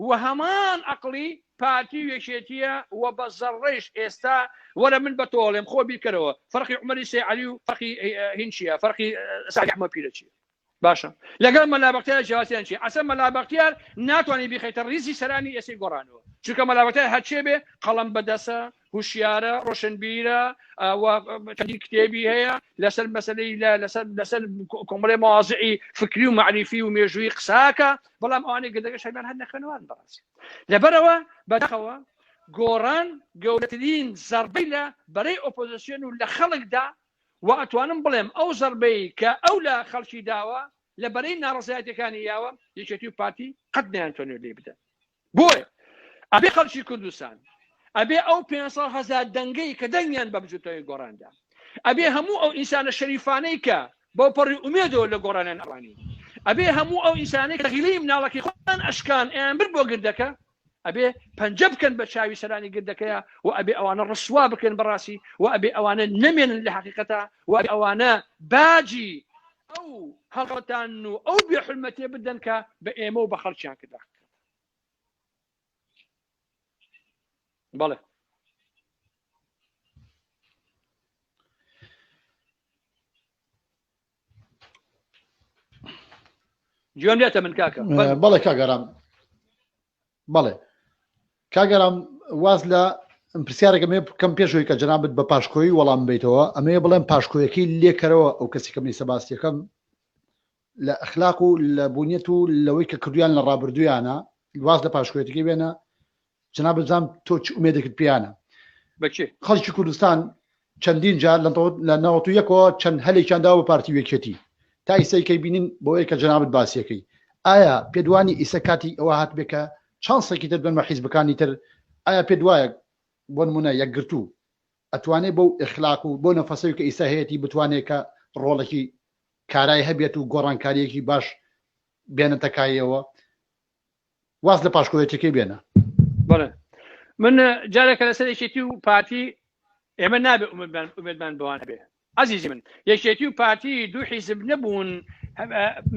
و هەمان عقلی پارتی و یەکێتیە و بە زەڕەیش ئێستا وەرە من بە تۆڵێم خۆ بیرکەرەوە فەرقی عومەری سێ عەلی و فەرقی هین چییە فەرقی سعدی ئەحمەد پیرە چییە باشە لەگەڵ مەلا بەختیار جیاوازیان چیە ئەسە مەلا بەختیار ناتوانانی بیخەیتە ڕیزی سەرانی ئێسەی گۆڕانەوە چونکە مەلا بەختیار هەرچێ بێ قەڵەم بەدەسە هوشیارە ڕۆشنبیرە و چەندین کتێبی هەیە لەسەر مەسلەی لەسەر لەسەر کۆمەڵی مەوازعی فکری و معریفی و مێژووی قساکە بەڵام ئەوانەی گردەکە شەرمیان هەر نەخوێنەوارن بەڕاستی لەبەرەوە بەداخەوە گۆڕان گەورەترین زەربەی لە بەرەی ئۆپۆزیسیۆن و لە خەڵکدا وە ئەتوانم بڵێم ئەو زەربەی کە ئەو لە خەڵکی داوە لە بەرەی ناڕەزایەتیەکانی یاوە یەکێتی و پارتی قەت نەیانتوانیوە لێی بدەن بۆیە ئەبێ خەڵکی کوردستان ئەبێ ئەو 500 هەزار دەنگەی کە دەنگیان بە بزوتنەوەی گۆڕاندا ئەبێ هەموو ئەو ئینسانە شەریفانەی کە بەو پەڕی ئومێدەوە لە گۆڕانیان ئەڕوانی ئەبێ هەموو ئەو ئینسانەی کە غیلەی مناڵەکەی خۆیان ئەشکان ئەیان برد بۆ گردەکە ئەبێ پەنجە بکەن بە چاوی سەرانی گردەکەیا و ئەبێ ئەوانە ڕسوا بکەن بەڕاستی و ئەبێ ئەوانە نەمێنن لە حەقیقەتا و ئەبێ ئەوانە باجی ئەو هەڵخەڵەتان و ئەو بێحورمەتیە بدەن کە بە ئێمە و بە خەڵکیان کرد. بەڵێ. گوێم لێتە من کاکە. بەڵێ کاک ئارام. بەڵێ کاک ئارام واز لە پرسیارێکم هەیە بکەم پێش ئەوەی کە جەنابت بە پاشکۆیی وەڵام بیتەوە ئەمەیە بڵێم پاشکۆیەکەی لێکەرەوە ئەو کەسی کە منی سەباستیەکەم لە ئەخلاق و لە بوونیەت و لەوەی کە کردویان لە ڕابردوویانە واز لە پاشکۆیەتەکەی بێنە جەنابت بزانم تۆ چ ئومێدێکت پێیانە بەچێ خەڵکی کوردستان چەندین جار لە 91ەوە چەند هەلێکیان داوە بە پارتی و یەکێتی تا ئیسەی کەی بینین بۆیە کە جەنابت باسیەکەی ئایا پێدوانی ئیسە کاتی ئەوە هاتبێ کە چانسێکی تر بدەن بە حیزبەکانی تر ئایا پێت وایە بۆ نمونە یەکگرتوو ئەتوانێ بەو ئیخلاق و بۆ نەفەسەوی کە ئیسا هەیەتی بتوانێت کە ڕۆڵێکی کارای هەبێت و گۆڕانکاریەکی باش بێنێتە کایەوە واز لە پاشکۆیەتیەکەی بێنە. بەڵێ من جارێکە لەسەر یەکێتی و پارتی ئێمە نابێ ئومێدمان بەوان هەبێ عزیزی من یەکێتی و پارتی دوو حیزب نەبوون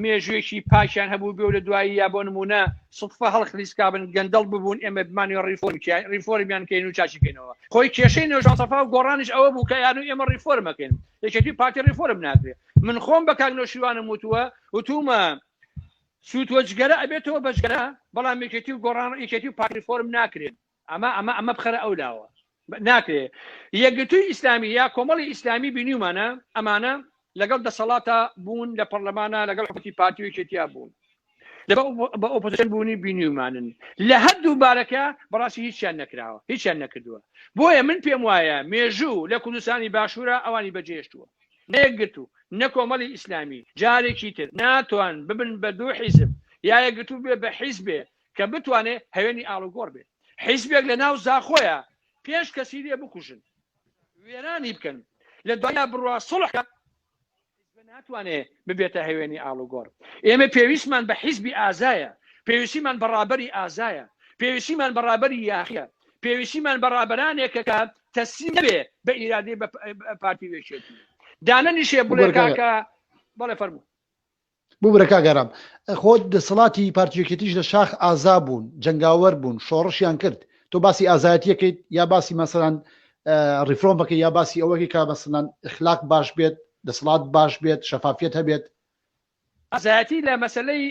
مێژوویەکی پاکیان هەبوو بێ و لە دوایی یا بۆ نمونە سوتفە هەڵخلیسکابن گەندەڵ ببوون ئێمە بمانوێ ڕیفۆرم ڕیفۆرمیان کەین و چاکیکەینەوە خۆی کێشەی نەوشیروان سەفا و گۆڕانیش ئەوە بوو کە یانو ئێمە ڕیفۆرمەکەین یەکێتی و پارتی ڕیفۆرم ناکرێ من خۆم بە کاک نەوشیروانم وتووە وتومە سوتوە جگەرە ئەبێتەوە بە جگەرە بەڵام یەکێتی و گۆڕان یەکێتی و پارتی ڕیفۆرم ناکرێن ئەمە ئەمە ئەمە بخەرە ئەو لاوە ناکرێ یەکگرتووی ئیسلامی یا کۆمەڵی ئیسلامی بینیومانە ئەمانە لەگەڵ دەسەڵاتە بوون لە پەرلەمانە لەگەڵ حکومەتی پارتی و یەکێتیا بوون بە ئۆپۆزیسیۆن بوونی بینیومانن لە هەردوو بارەکە بەڕاستی هیچیان نەکراوە هیچیان نەکردووە بۆیە من پێم وایە مێژوو لە کوردستانی باشوورە ئەوانی بەجێشتووە نە یەکگرتوو نە کۆمەڵی ئیسلامی جارێکی تر ناتوان ببن بە دوو حیزب یا یەکگرتوو بێ بە حیزبێ کە بتوانێ هەوێنی ئاڵوگۆڕ بێ حیزبێک لە ناو زاخۆیە پێنج کەسی لێ بکوژن وێرانی بکەن لە دوایە بڕوا سوڵح کە حیزب ناتوانێ ببێتە هەوێنی ئاڵوگۆڕ ئێمە پێویستمان بە حیزبی ئازایە پێویستیمان بە ڕابەری ئازایە پێویستیمان بە ڕابەری یاخیە پێویستیمان بە ڕابەرانێکە کە تەسلیم نەبێ بە ئیرادەی بە پارتی و یەکێتی دانەنیشێ بڵێ کاکە بەڵێ فەرموو. ببورە کاک ئارام خۆ دەسەڵاتی پارتی یەکێتیش لە شاخ ئازا بوون جەنگاوەر بوون شۆڕشیان کرد تۆ باسی ئازایەتیەکەیت یا باسی مەسەلەن ڕیفرۆم بکەی یا باسی ئەوەکەی کە مەسەلەن ئیخلاق باش بێت. دەسەڵات باش بێت شەفافیەت هەبێت. ئازایەتی لە مەسەلەی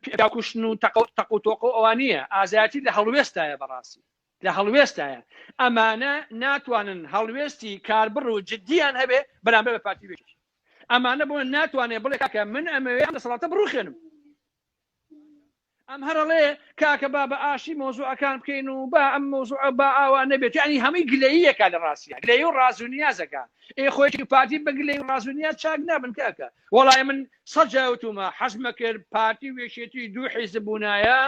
پیاوکوشتن و تەقە تەق و تۆقە و ئەوان نییە، ئازایەتی لە هەڵوێستایە بەڕاستی لە هەڵوێستایە. ئەمانە ناتوانن هەڵوێستی کاربڕ و جدیان هەبێ بەرامبەر بە پارتی و یەکێتی. ئەمانە بۆ ناتوانێ بڵێ کاکە من ئەمەوێ ئەم دەسەڵاتە بڕوخێنم. ئەم هەر ئەڵێ کاکە با بە ئاشتی مەوزوعەکان بکەین و با ئەم مەوزوعە با ئاوا نەبێت یعنی هەمووی گلەییەکە لە ڕاستیا گلەیی و ڕاز و نیازەکە ئێ خۆیەکی پارتی بە گلەیی و ڕاز و نیاز چاک نابن کاکە وەڵای من سەد جار وتومە حەزمە کرد پارتی و یەکێتی دوو حیزب بوونایە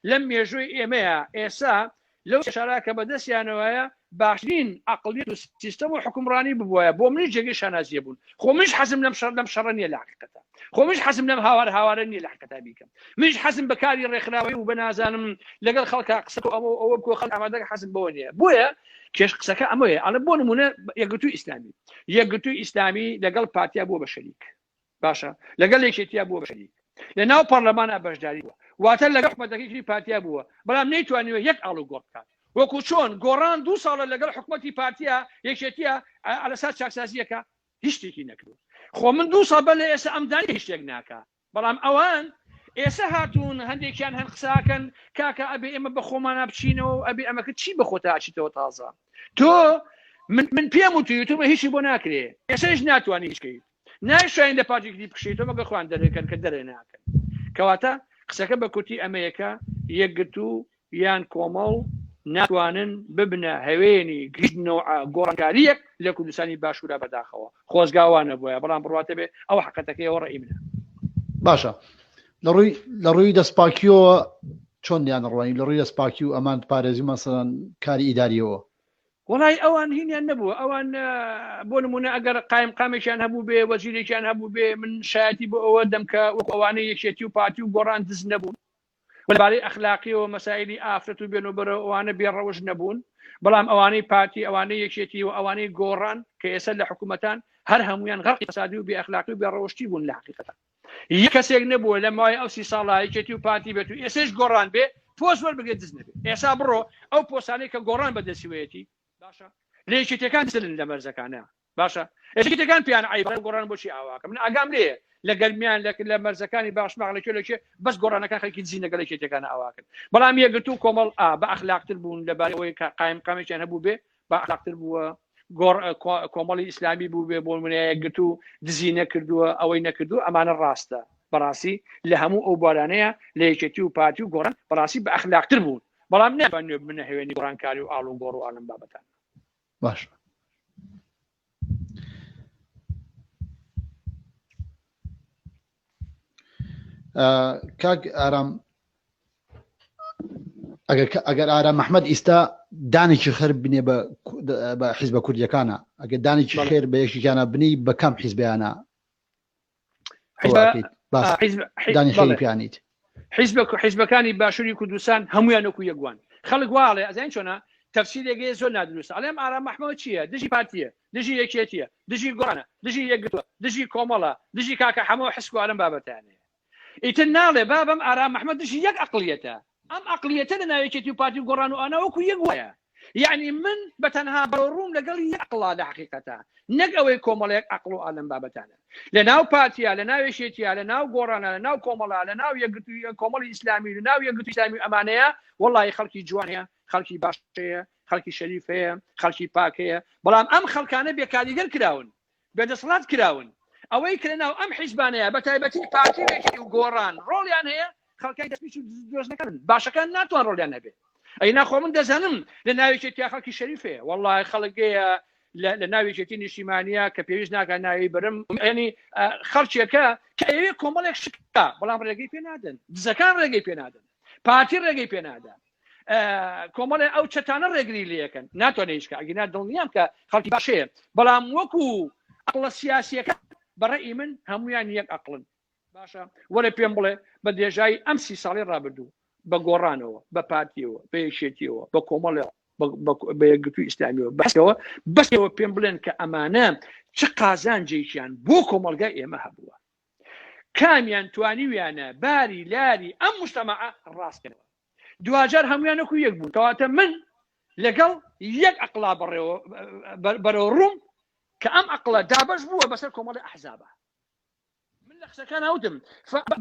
لەم مێژووی ئێمەیە ئێسا لەو شارا کە بەدەستیانەوەیە باشترین عەقڵیەت و سیستەم و حوکمڕانی ببوایە بۆ منیش جێگەی شانازیە بوون خۆ منیش حەزم لەم شەڕ لەم شەڕە نییە لە حەقیقەتا خۆ منیش حەزم لەم هاوار هاوارە نییە لە حەقیقەتا بیکەم منیش حەزم بە کاری ڕێکخراوەی و بە نازانم لەگەڵ خەڵکا قسە و ئەمە و ئەوە بکۆ خەڵک ئامادەکە حەزم بەوە نییە بۆیە کێش قسەکە ئەمەیە ئەڵێ بۆ نمونە یەکگرتووی ئیسلامی یەکگرتووی ئیسلامی لەگەڵ پارتیا بووە بە شەریک باشە لەگەڵ یەکێتیا بووە بە شەریک لە ناو پەرلەمانە بەشداری بووە واتە لەگەڵ حکومەتەکەی تری پارتیا بووە بەڵام نەیتوانیوە یەک ئاڵوگۆڕ بکات وەکو چۆن گۆڕان دوو ساڵە لەگەڵ حکومەتی پارتیا یەکێتیا ئەلەسا چاکسازیەکە هیچ شتێکی نەکردووە خۆ من دوو ساڵ بەر لە ئێستا ئەم دانی هیچ شتێک ناکا بەڵام ئەوان ئێستا هاتوون هەندێکیان هەن قساکەن کاکە ئەبێ ئێمە بە خۆمانە بچینەوە ئەبێ ئەمەکە چی بە خۆتا ئەچیتەوە تازە تۆ من من پێم وتوی وتومە هیچی بۆ ناکرێ ئێسەیش ناتوانانی هیچ کەیت نایشین لە پارتێکی بکشیتەوە مەگەر خۆیان دەرێکەن کە دەرێ ناکەن کەواتە قسەکە بە کورتی ئەمەیەکە یەکگرتوو یان کۆمەڵ ناتوانن ببنە هەوێنی گشت نەوعە گۆڕانکارییەک لە کوردستانی باشوورا بەداخەوە خۆزگا وا نەبوایە بەڵام بڕواتە بێ ئەوە حەقەتەکەی ئەوە ڕەئی منە. باشە لە ڕووی لە ڕووی دەستپاکیەوە چۆن لیان ڕوانی لە ڕووی دەستپاکی و ئەمان پارێزی مەسەلەن کاری ئیداریەوە؟ وەڵای ئەوان هینیان نەبووە ئەوان بۆ نمونە ئەگەر قایم قامێکیان هەبوو بێ وەزیرێکیان هەبوو بێ من شایەتی بۆ ئەوە دەم کە وەکو ئەوانەی یەکێتی و پارتی و گۆڕان دز نەبوون لەبارەی ئەخلاقیەوە مەسایلی ئافرەت و بێنوبەرە ئەوانە بێ ڕەوش نەبوون بەڵام ئەوانەی پارتی ئەوانەی یەکێتی و ئەوانەی گۆڕان کە ئێستا لە حکوومەتان هەر هەمویان غەرقی فەسادی و بێ ئەخلاقی و بێ ڕەوشتی بوون لە حقیقەتە یەک کەسێک نەبووە لە ماوەی ئەو سی ساڵە یەکێتی و پارتی بێت و ئێسێش گۆڕان بێ پۆست وەربگرێت دز نەبێت ئێسا بڕۆ ئەو پۆستانەی کە گۆڕان بەدەستیوەیەتی باشە لە یەکێتیەکان زلن لە مەرزەکانە باشە یەکێتیەکان پێیان عەیبە گۆڕان بۆچی ئاواکە من ئاگام لێیە لە گەرمیان لە لە مەرزەکانی باشماخ لە کوێ لە کوێ بەس گۆڕانەکان خەڵکی دزی لەگەڵ یەکێتیەکان ئاواکەن بەڵام یەکگرتوو کۆمەڵ ئا بە ئەخلاقتر بوون لەبارەی ئەوەی کە قایم قامێکیان هەبوو بێ بە ئەخلاقتر بووە گۆڕ کۆمەڵی ئیسلامی بوو بێ بۆ منە یەکگرتوو دزی نەکردووە ئەوەی نەکردووە ئەمانە ڕاستە بەڕاستی لە هەموو ئەو بوارانەیە لە یەکێتی و پارتی و گۆڕان بەڕاستی بە ئەخلاقتر بوون بەڵام ناتوانن ببنە هەوێنی گۆڕانکاری و ئاڵوگۆڕ و ئالەم بابەتانە. باش کاک ئارام ئەگەر ئارام مححمد ئیستا دانێکی خەر بنێ بە حیزبە کوردیەکانە ئەگەر دانێکی خێر بە یەکیانە بنی بە کام حیزبیانە دانی پیانیت حیزبەکانی باشووری کوردستان هەمویان وەکو یەکوان خەڵک واڵێ ئەزین چۆنە تەفسیرێگەی زۆر نادروستە ئەڵێم ئارام محمەوە چییە دژی پارتیە دژی یەکێتیە دژی گۆڕانە دژی یەکگرتووە دژی کۆمەڵە دژی کاکە حەمە و حسک و ئەلەم بابەتانەیە ئیتر ناڵێ بابم ئارام محمد دژی یەک ئەقلیەتە ئەم ئەقلیەتە لە ناو یەکێتی و پارتی و گۆڕان و ئانا وەکو یەک وایە یعنی من بە تەنها بەرەو ڕووم لەگەڵ یەک ئەقڵا لە حقیقەتە نەک ئەوەی کۆمەڵێک ئەقڵ و ئالەم بابەتانە لە ناو پارتیا لە ناو یەکێتیا لە ناو گۆڕانە لە ناو کۆمەڵا لە ناو یەکگرتووی کۆمەڵی ئیسلامی لە ناو یەکگرتووی ئیسلامی و ئەمانەیە وەڵی خەڵکی جوان هەیە خەڵکی باش هەیە خەڵکی شەریف هەیە خەڵکی پاک هەیە بەڵام ئەم خەڵکانە بێکاریگەر کراون بێدەسەڵات کراون ئەوەی کە لەناو ئەم حیزبانەیە بە تایبەتی پارتی و یەکێتی و گۆڕان ڕۆڵیان هەیە خەڵکانی دەستپیچ و دۆزنەکانن باشەکان ناتوان ڕۆڵیان هەبێ ئەی ناخۆ من دەزانم لە ناو یەکێتیا خەڵکی شەریف هەیە وەڵڵاهی خەڵک هەیە لە ناو یەکێتی نیشتیمانیە کە پێویست ناکات ناوی برم ینی خەڵکێکە کە ئەوێ کۆمەڵێک شکا بەڵام ڕێگەی پێ نادەن دزەکان ڕێگەی پێ نادەن پارتی ڕێگەی پێ نادەن کۆمەڵێ ئەو چەتانە ڕێگری لەکەن ناتوانێت هیچ کە ئەگینا دڵنیام کە خەڵکی باشەیە بەڵام وەکو ئەقڵە سیاسیەکە بەڕێی من هەمویان یەک ئەقڵن باشە وەرە پێم بڵێ بە درێژایی ئەم سی ساڵی ڕابردوو بە گۆڕانەوە بە پارتیەوە بە یەکێتیەوە بە کۆمەڵەوە بە یەکگرتووی ئیسلامیەوە بەسەوە بەسەوە پێم بڵێن کە ئەمانە چ قازانجێکیان بۆ کۆمەڵگای ئێمە هەبووە کامیان توانیویانە باری لاری ئەم مجتەمەعە ڕاستکەنەوە دواجار هەمویان وەکو یەک بوون کەواتە من لەگەڵ یەک ئەقلا بەڕێوە بەرەو ڕووم. کە ئەم ئەقڵە دابەش بووە بەسەر کۆمەڵی ئەحزابە. من لە قسەکان وتم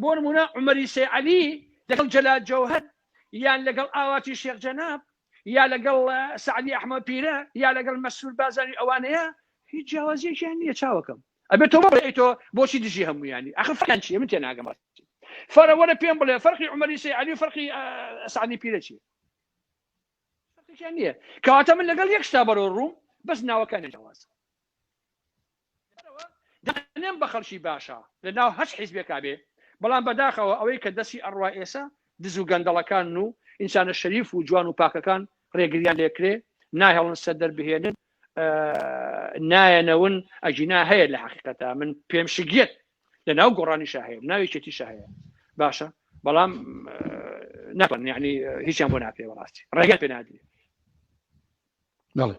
بۆ نمونە عومەری سەی عەلی لەگەڵ جەلال جەوهەر یان لەگەڵ ئاواتی شێخ جەناب یا لەگەڵ سەعدی ئەحمەد پیرە یا لەگەڵ مەسرور بازانی ئەوانەیە هیچ جیاوازیەکیان نییە چاوەکەم ئەبێت تۆ بڵێ تۆ بۆچی دژی هەمویانی ئەخر فەرقیان چییە من تێناگەم فەرە وەرە پێم بڵێ فەرقی عومەری سەی عەلی و فەرقی سەعدی پیرە چییە فەرقێکیان نییە کەواتە من لەگەڵ یەک شتا بەرەو ڕووم بەس ناوەکانیان جیاوازە دانێم بە خەڵکی باشە لە ناو هەچ حیزبێکا بێ بەڵام بەداخەوە ئەوەی کە دەستی ئەڕوا ئێسا دز و گەندەڵەکان و ئینسانە شەریف و جوان و پاکەکان ڕێگریان لێکرێ ناهێڵن سەر دەربهێنن نایەنەون ئەگینا هەیە لە حقیقەتە من پێم شگێت لە ناو گۆڕانیشا هەیە ناو یەکێتیشا هەیە باشە بەڵام ناتوان یعنی هیچیان بۆ ناکرێ بەڕاستی ڕێگە پێ نادرێ بەڵێ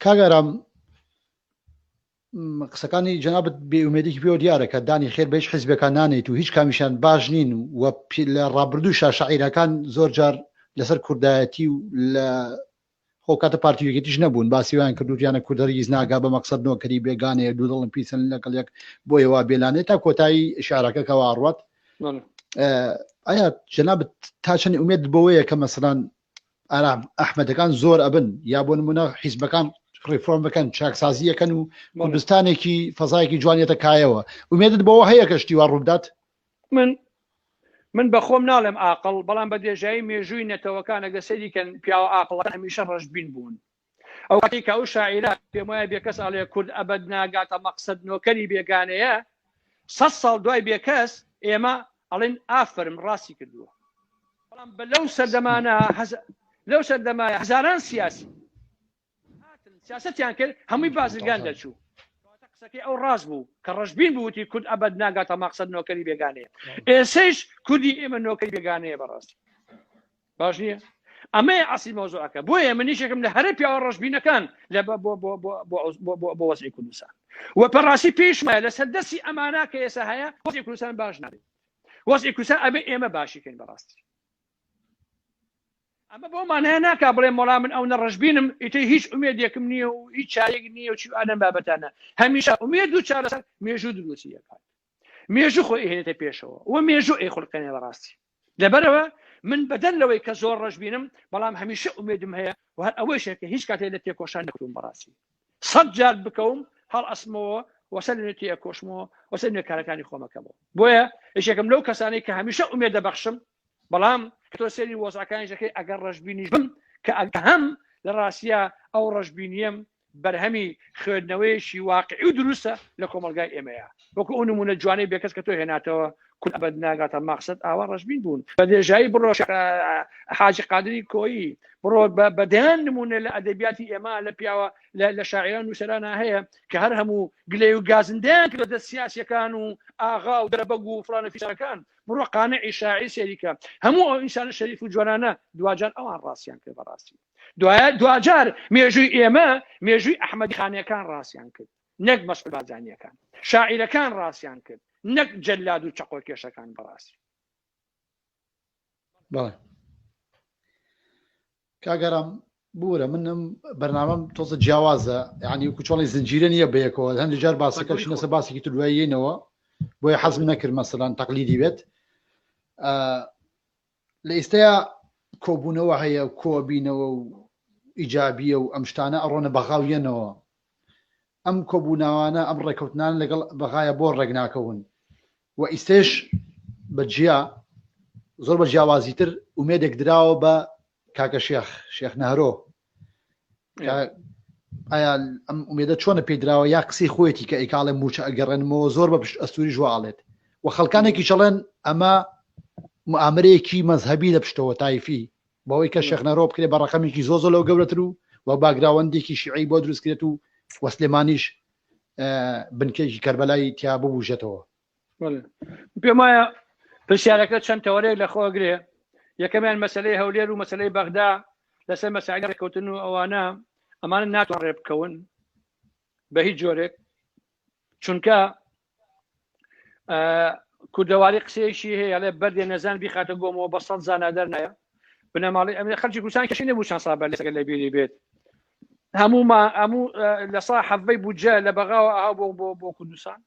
کاک ئارام قسەکانی جەنابت بێ ئومێدێکی پێوە دیارە کە دانی خێر بە هیچ حیزبێکان نانێت و هیچ کامیشان باش نین و لە ڕابردوو شاشعیرەکان زۆر جار لەسەر کوردایەتی و لە خۆ کاتە پارتی و یەکێتیش نەبوون باسی وایان کرد وتیانە کورد هەرگیز ناگا بە مەقسەد نۆکەری بێگانەیە دوو دڵن پیسن لەگەڵ یەک بۆیە وا بێلانێ تا کۆتایی شعرەکە کەوا ئەڕوات ئایا جەنابت تا چەند ئومێد بەوەیە کە مەسەلەن ئارام ئەحمەدەکان زۆر ئەبن یا بۆ نمونە حیزبەکان ڕیفۆرم بکەن چاکسازی یەکەن و کوردستانێکی فەزایەکی جوانیەتە کایەوە ئومێدت بەوە هەیە کە شتی وا ڕووبدات من من بە خۆم ناڵێم ئاقڵ، بەڵام بە درێژایی مێژووی نەتەوەکان ئەگەر سەیری کەن پیاوە ئاقڵەکان هەمیشە ڕەشبین بوون. ئەو کاتەی کە ئەو شاعیرە پێم وایە بێکەس ئەڵێ کورد ئەبەد ناگاتە مەقسەد نۆکەری بێگانەیە، سەد ساڵ دوای بێکەس ئێمە ئەڵێن ئافەرم ڕاستی کردووە. بەڵام بە لەو سەردەمانە لەو سەردەمە هەزاران سیاسی هاتن سیاسەتیان کرد هەمووی بازرگان دەرچوو کەواتە قسەکەی ئەو ڕاست بوو کە ڕەشبین بوو وتی کورد ئەبەد ناگاتە مەقسەد نۆکەری بێگانەیە ئێسەیش کوردی ئێمە نۆکەری بێگانەیە بەڕاستی باش نییە ئەمەیە ئەسی مەوزوعەکە بۆیە من یەکێکم لە هەرە پیاوە ڕەشبینەکان لە بۆ وەزعی کوردستان و پەڕاستی پێشمایە لەسەر دەستی ئەمانە کە ئێستا هەیە وەزعی کوردستان باش نابێت وەزعی کوردستان ئەبێ ئێمە باشی کەین بەڕاستی ئەمە بەو مانایە ناکا بڵێم وەڵا من ئەونە ڕەشبینم ئیتر هیچ ئومێدێکم نییە و هیچ چارێک نییە و چی ئەم بابەتانە هەمیشە ئومێد و چارەسەر مێژوو دروستی ئەکات مێژوو خۆی ئەهێنێتە پێشەوە و مێژوو ئەیخولقێنێ بەڕاستی لەبەرەوە من بەدەر لەوەی کە زۆر ڕەشبینم بەڵام هەمیشە ئومێدم هەیە و هەر ئەوەیشە کە هیچ کاتێک لە تێکۆشان نەکردوم بەڕاستی سەد جار بکەوم هەڵ ئەسمەوە وەسەر نوێ تێکۆشمەوە وەسەر نوێ کارەکانی خۆمەکەمەوە بۆیە یەکێکم لەو کەسانەی کە هەمیشە ئومێد دەبەخشم بەڵام کە تۆ سەیری وەزعەکانیش دەکەی ئەگەر ڕەشبینیش بم کە هەم لە ڕاستیا ئەو ڕەشبینیەم بەرهەمی خوێندنەوەیەکی واقعی و دروستە لە کۆمەڵگای ئێمەیە وەکو ئەو نمونە جوانەی بێکەس کە تۆ هێناتەوە کورد ئەبەد ناگاتە مەقسەد ئاوا ڕەشبین بوون بە درێژایی بڕۆ حاجی قادری کۆیی بڕۆ بە دەیان نمونە لە ئەدەبیاتی ئێمە لە پیاوە لە شاعران نووسەرانە هەیە کە هەر هەموو گلەی و گازندەیان کرد دەست سیاسیەکان و ئاغا و دەرەبەگ و فڵانە فیسارەکان بڕۆ قانعی شاعیر سەیری کە هەموو ئەو ئینسانە شەریف و جوانانە دواجار ئەوان ڕاستیان کرد بەڕاستی دوایە دواجار مێژووی ئێمە مێژووی ئەحمەدی خانیەکان ڕاستیان کرد نەک مەسعود بارزانیەکان شاعیرەکان ڕاستیان کرد نەک جەلاد و چەقۆکێشەکان بەڕاستی بەڵێ کاک ئارام بورە منم بەرنامەم تۆزە جیاوازە یعنی وەکو چۆڵی زنجیرە نییە بەیەکەوە هەندێک جار باسەکە چونە سەر باسێکی تر دوای یەینەوە بۆیە حەزم نەکرد مەسەلەن تەقلیدی بێت لە ئێستەیە کۆبوونەوە هەیە کۆبینەوە و ئیجابیە و ئەم شتانە ئەڕۆنە بەغاویەنەوە ئەم کۆبوونەوانە ئەم ڕێکەوتنانە لەگەڵ بەغایە بۆ ڕێک ناکەون و ئیستێش بە جیا زۆر بە جیاوازیتر ئومێدێک دراوە بە کاکە شێخ شێخ نەهرۆ ئایا ئەم ئومێدە چۆنە پێدراوە یا قسەی خۆیەتی کە ئەیکاڵێ موچە ئەگەڕێنمەوە زۆر بە پشت ئەستوری ژواڵێت و خەڵکانێکی چڵێن ئەمە معامرەیەکی مەزهبی لە پشتەوە تایفی بەوەی کە شێخ نەرۆ بکرێت بە ڕقەمێکی زۆ زۆ لەو گەورەتر و و باگراوەندێکی شیعی بۆ دروستکرێت و وەسلێمانیش بنکەیەکی کەربەلای تیا ببوژێتەوە. پێم وایە پرسیارەکە چەند تەوەرێک لە خۆگرێ یەکەمیان مەسلەی هەولێر و مەسلەی بەغدا لەسەر مەسایلی ڕێککەوتن و ئەوانە ئەمانە ناتوان ڕێ بکەون بە هیچ جۆرێک چونکە کوردەواری قسەیەکی هەیە ئەڵێ بەردێ نەزان بیخاتە گۆمەوە بە سەد زانا دەرنایە بنەماڵی ئەمێ خەلکی کوردستان کەشی نەبوو چەند ساڵ بەر لەسەر لە بیری بێت. هەموو ما هەموو لە سا حەڤەی بودجە لە بەغاوە ئاها بۆ بۆ بۆ کوردستان